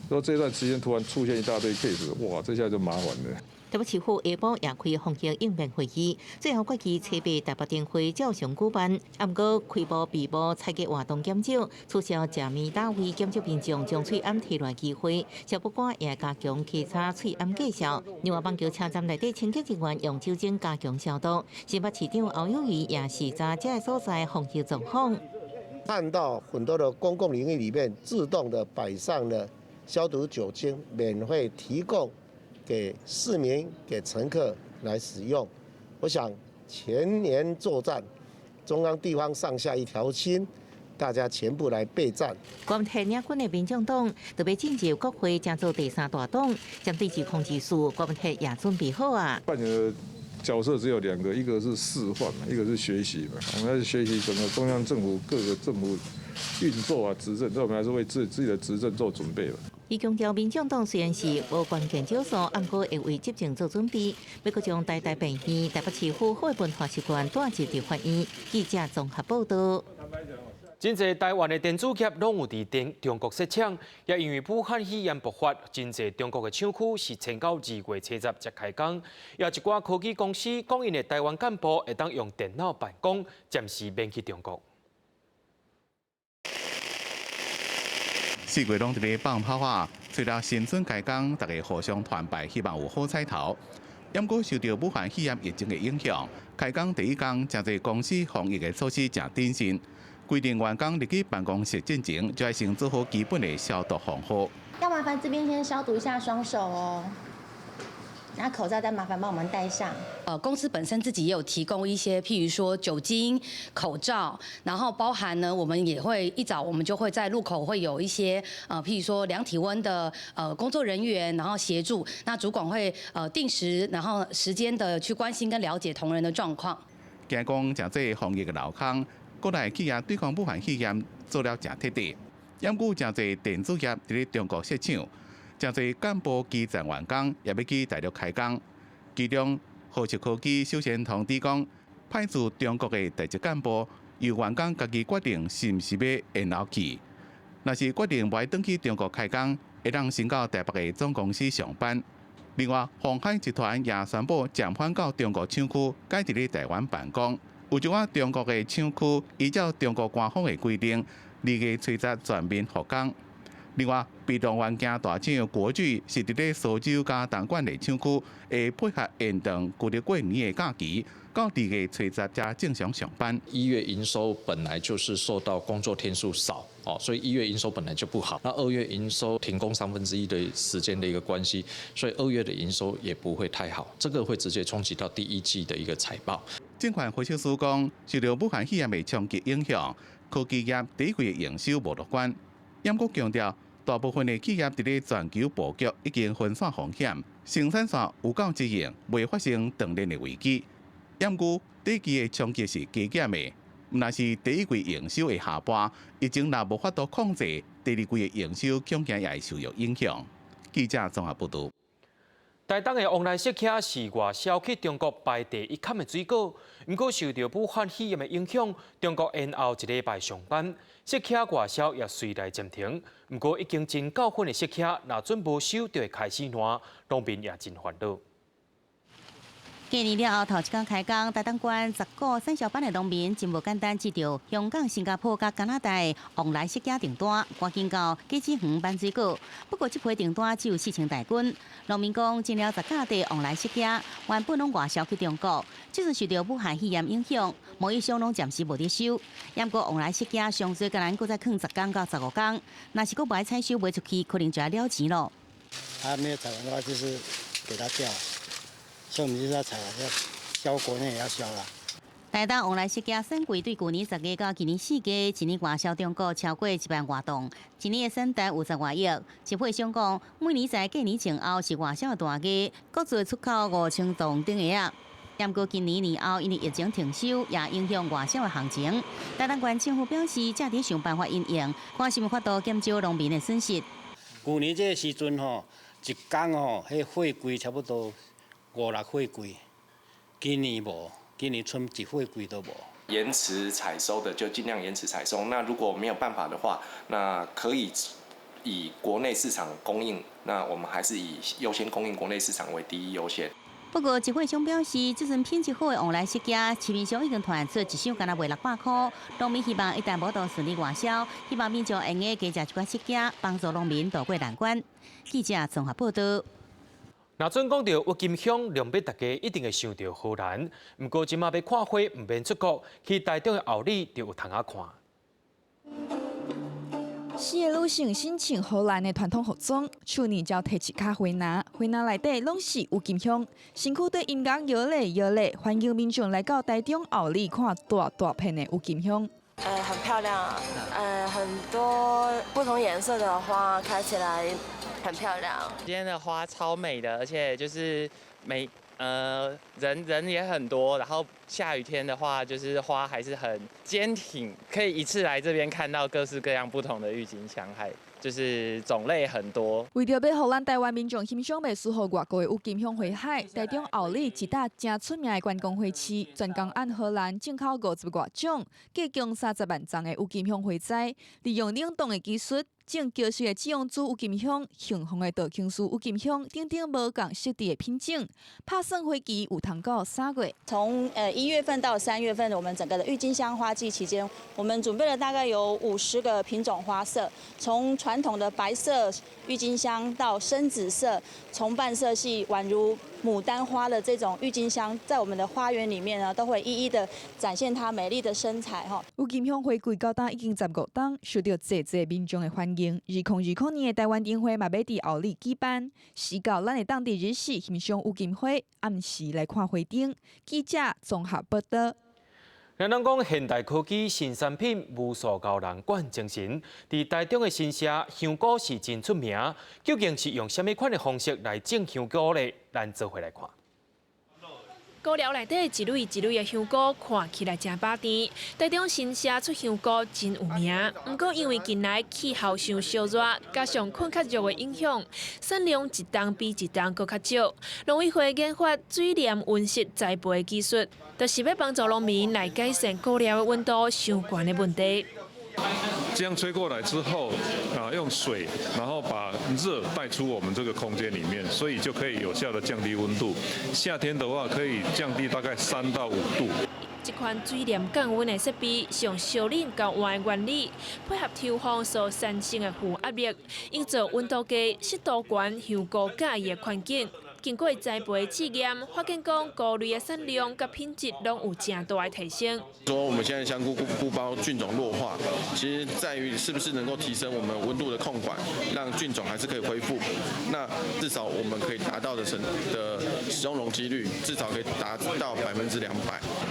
[SPEAKER 22] 如果這段時間突然出現一大堆 case，哇，這下就麻煩了。
[SPEAKER 18] 台北市府下晡也開防疫應變會議，最後決議初八台北燈會照常舉辦，毋過開幕閉幕採計活動減少，取消食麵攤位，減少民眾將喙罨提來機會，消保官也加強稽查喙罨價數。另外，板橋車站內底清潔人員用酒精加強消毒。新北市長侯友宜也視察這个所在防疫狀況，
[SPEAKER 23] 看到很多的公共領域裡面自動的擺上了消毒酒精，免費提供給市民、給乘客來使用。我想全年作戰，中央地方上下一條心，大家全部來備戰。
[SPEAKER 18] 關提領軍的民眾黨特別進入國會，將做第三大黨，針對2024，郭文鐵也準備好啊。
[SPEAKER 22] 扮演的角色只有兩個，一個是示範嘛，一個是學習嘛。我們要學習整個中央政府各個政府運作啊，執政，這我們還是為自己的執政做準備吧。
[SPEAKER 18] 伊強調，民進黨雖然是無關鍵少數，毋過會為執政做準備，欲閣將台大病院、台北市府好的文化習慣帶入立法院。記者綜合報道。
[SPEAKER 1] 真濟台灣的電子業攏有佇中中國設廠，也因為武漢肺炎爆發，真濟中國的廠區是延到2月70才開工。也一寡科技公司講，𪜶的台灣幹部會當用電腦辦公，暫時免去中國。
[SPEAKER 13] 四月攏佇咧放炮仔，隨著新春開工，大家互相團拜，希望有好彩頭。毋過受著武漢肺炎疫情的影響，開工第一工，誠濟公司防疫的措施誠謹慎，規定員工入去辦公室進前，就愛先做好基本的消毒防護。
[SPEAKER 14] 要麻煩這邊先消毒一下雙手哦。那口罩再麻煩幫我們戴上。
[SPEAKER 15] 公司本身自己也有提供一些，譬如說酒精、口罩，然後包含呢，我們也會一早我們就會在入口會有一些，譬如說量體溫的工作人員，然後協助。那主管會定時，然後時間的去關心跟了解同仁的狀況。
[SPEAKER 13] 驚講誠濟防疫的漏空，國內企業對抗武漢肺炎做了誠徹底，毋過誠濟電子業佇咧中國設廠。誠濟幹部基層員工也欲去大陸開工，其中禾碩科技首先通知講，派駐中國的在職幹部由員工家己決定是毋是欲延後去。若是決定無愛轉去中國開工，會當先到台北的總公司上班。另外，鴻海集團也宣布暫緩到中國廠區，改佇咧台灣辦公。有一寡中國的廠區依照中國官方的規定，2月70全面復工。另外，被動元件大廠國巨是佇咧蘇州佮東莞的廠區，會配合延長舊曆過年的假期，到2月70才正常上班。
[SPEAKER 27] 1月營收本來就是受到工作天數少，哦，所以1月營收本來就不好。那2月營收停工1/3的時間的一個關係，所以2月的營收也不會太好，這個會直接衝擊到第一季的一個財報。
[SPEAKER 13] 證券分析師講，受著武漢肺炎的衝擊影響，科技業第一季的營收無樂觀。毋過強調，大部分的企業佇咧全球布局已經分散風險，生產線有夠支應，袂發生斷鏈的危機。毋過短期的衝擊是加減的，若是第一季營收會下滑，疫情若無法度控制，第二季的營收恐驚也會受著影響。記者綜合報導。
[SPEAKER 1] 台東的旺來釋迦是外銷去中國排第一坎的水果，毋過受著武漢肺炎的影響，中國延後一禮拜上班，釋迦外銷也隨來暫停。毋過已經真夠粉的釋迦，若準無收就會開始爛，農民也真煩惱。
[SPEAKER 2] 過年了後，頭一工開工，台東縣十個產銷班的農民真無簡單，接著香港、新加坡佮加拿大旺來釋迦訂單，趕緊到果子園搬水果。不過這批訂單只有4000大斤。農民講，進了10甲地旺來釋迦，原本攏外銷去中國，這陣受著武漢肺炎影響，貿易商攏暫時無咧收。毋過旺來釋迦上濟閣難閣再囥10工到15工，若是閣無愛採收賣出去，可能就愛了錢咯。
[SPEAKER 16] 他沒有採完的話，就是給他掉。所以我們就是要採，要銷國內也要銷啦。
[SPEAKER 2] 台東旺來釋迦產季對舊年10月到今年4月，一年外銷中國超過1萬外噸，一年的產值有10外億。集配商講，每年在過年前後是外銷的大月，國際出口5000噸頂額。毋過今年年後因為疫情停收，也影響外銷的行情。台東縣政府表示，正佇想辦法因應，看是毋法度減少農民的損失。
[SPEAKER 16] 舊年這個時陣吼，一工吼，彼貨櫃差不多5、6貨櫃，今年無，今年賰一貨櫃都無。
[SPEAKER 24] 延遲採收的就盡量延遲採收，那如果沒有辦法的話，那可以以國內市場供應，那我們還是以優先供應國內市場為第一優先。
[SPEAKER 2] 不過，集貨商表示，這陣品質好的旺來釋迦，市面上已經傳出一箱干焦賣600箍。農民希望一旦無度順利外銷，希望民眾會用加食一寡釋迦，幫助農民渡過難關。記者綜合報導。
[SPEAKER 1] 若準講著鬱金香，量欲大家一定會想著荷蘭。毋過，這馬欲看花毋免出國，去台中的后里就有通仔看。
[SPEAKER 25] 四个女性身穿荷蘭的傳統服裝，手呢就提一跤花籃，花籃內底攏是鬱金香，身軀對音樂搖咧搖咧，歡迎民眾來到台中后里看大大片的鬱金香。
[SPEAKER 26] 很漂亮，很多不同顏色的花開起來很漂亮。
[SPEAKER 28] 今天的花超美的，而且就是每
[SPEAKER 3] 人也很多，然後下雨天的話，就是花還是很堅挺，可以一次來這邊看到各式各樣不同的鬱金香，還就是種類很多。
[SPEAKER 25] 為著欲予咱台灣民眾欣賞袂輸予外國的鬱金香花海，台中后里一搭誠出名的觀光花市，專工按荷蘭進口50外種，計共30萬叢的鬱金香花栽，利用冷凍的技術，種嬌色的紫陽珠鬱金香、杏黃的杜瓊斯鬱金香等等無仝色地的品種，拍算花期有通到3月。
[SPEAKER 4] 從1月份到3月份，我們整個的鬱金香花季期間，我們準備了大概有50個品種花色，從傳統的白色鬱金香到深紫色、重瓣色系，宛如牡丹花的這種鬱金香，在我們的花園裡面呢，都會一一的展現它美麗的身材。哈，
[SPEAKER 25] 鬱金香花季到今已經15冬，受到濟濟民眾的歡迎。2020年的台灣燈會嘛，欲佇后里舉辦，時到咱會當佇日時欣賞鬱金花，暗時來看花燈。記者綜合報導。
[SPEAKER 1] 人人講現代科技新產品無數𠢕人灌精神，佇台中的新社香菇是真出名，究竟是用啥物款的方式來種香菇咧？咱做伙來看。
[SPEAKER 5] 菇寮內底一蕊一蕊的香菇看起來誠飽甜。台中新社出香菇真有名，毋過因為近來氣候傷燒熱，加上困較熱的影響，產量一冬比一冬閣較少。農委會研發水簾溫室栽培技術，就是欲幫助農民來改善菇寮的溫度傷懸的問題。
[SPEAKER 22] 這樣吹過來之後，啊，用水，然後把熱帶出我們這個空間裡面，所以就可以有效的降低溫度。夏天的話，可以降低大概3到5度。
[SPEAKER 5] 這款水簾降溫的設備，是用燒冷交換的原理，配合抽風所產生的負壓力，營造溫度低、濕度懸、香菇佮意的環境。經過栽培試驗，發現講菇類的產量佮品質攏有誠大的提升。
[SPEAKER 6] 說我們現在香菇菇包菌種弱化，其實在於是不是能夠提升我們溫度的控管，讓菌種還是可以恢復。那至少我們可以達到的成的使用容積率，至少可以達到200%。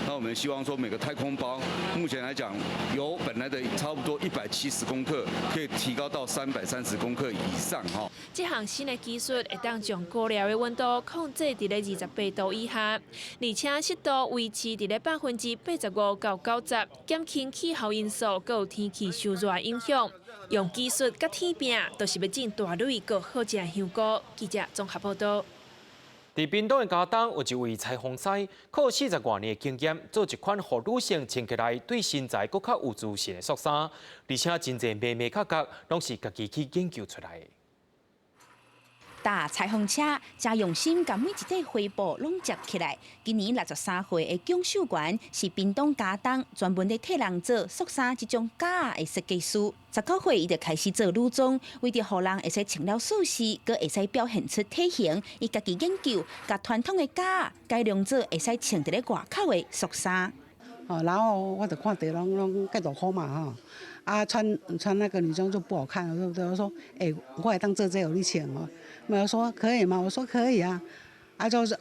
[SPEAKER 7] 那我們希望說每個太空包，目前來講，由本來的差不多170公克，可以提高到330公克以上。哈，
[SPEAKER 5] 這項新的技術會當將菇寮的溫度控制佇咧28度以下，而且濕度維持佇咧85%到90%，減輕氣候因素閣有天氣傷熱的影響。用技術佮天拼，就是欲種大蕊閣好食的香菇。記者綜合報導。
[SPEAKER 1] 佇屏東的佳冬，有一位裁縫師，靠40外年的經驗，做一款予女性穿起來對身材閣較有自信的束衫，而且真濟眉眉角角攏是家己去研究出來的。
[SPEAKER 8] 搭裁縫車，誠用心共每一塊花布攏摺起來。今年63歲的蔣秀元是屏東佳冬專門咧替人做束衫這種夾仔的設計師。19歲伊就開始做女裝，為著予人會使穿了舒適，閣會使表現出體型，伊家己研究，共傳統的夾仔改良做會使穿佇咧外口的束衫。
[SPEAKER 17] 哦，然後我就看著攏攏計大箍嘛吼，啊穿那個女裝就不好看了，對不對？我說，欸，我會當做這個予你穿哦。沒有說可以嗎？我說可以啊，啊就是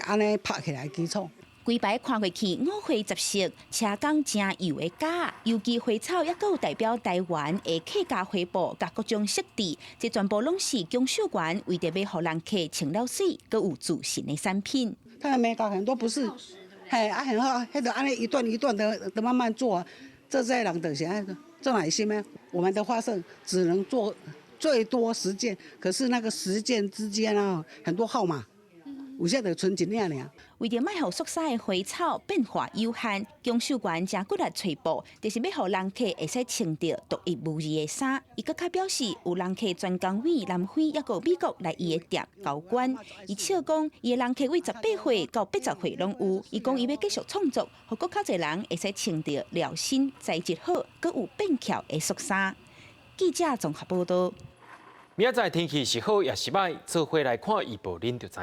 [SPEAKER 17] 按呢拍起來基礎。
[SPEAKER 8] 規排看過去五花十色，車工誠幼的夾，尤其花草猶閣有代表台灣的客家花布，佮各種色地，這全部攏是蔣秀元為著欲予人客穿了媠，閣有自信的產品。
[SPEAKER 17] 他的美感很多不是，嘿啊很好，彼個按呢一段一段的慢慢做，這這人就是按做耐心的。我們的花色只能做最多10件，可是那個10件之間啊，很多號碼，有些就賰一領爾。
[SPEAKER 8] 為著莫予束衫的花草變化有限，蔣秀元誠骨力揣布，就是欲予人客會使穿著獨一無二的衫。伊閣較表示，有人客專工佇南非猶閣美國來伊的店交關。伊笑講，伊的人客佇18歲到80歲攏有。伊講伊欲繼續創作，予閣較濟人會使穿著撩身材質好、閣有變翹的束衫。記者綜合報導。
[SPEAKER 1] 明仔載天氣是好抑是䆀，做伙來看預報，恁就知。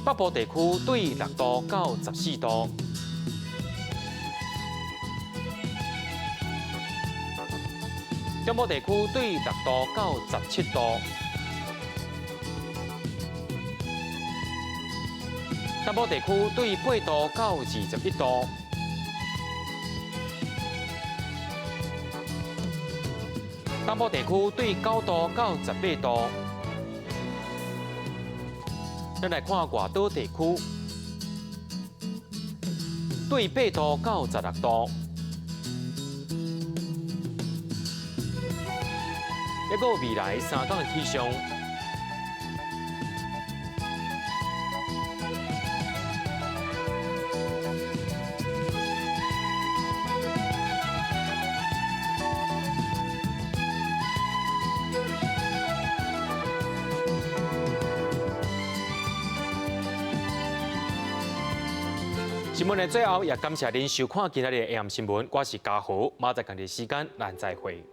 [SPEAKER 1] 北部地區對6度到14度，中部地區對6度到17度，南部地區對8度到21度。东部地区對9度到18度。咱來看外島地區，對8度到16度。抑閣未來3工的氣象。新聞的最後，也感謝您收看今仔日的 AM 新聞。我是嘉豪，明仔載仝个時間，咱再會。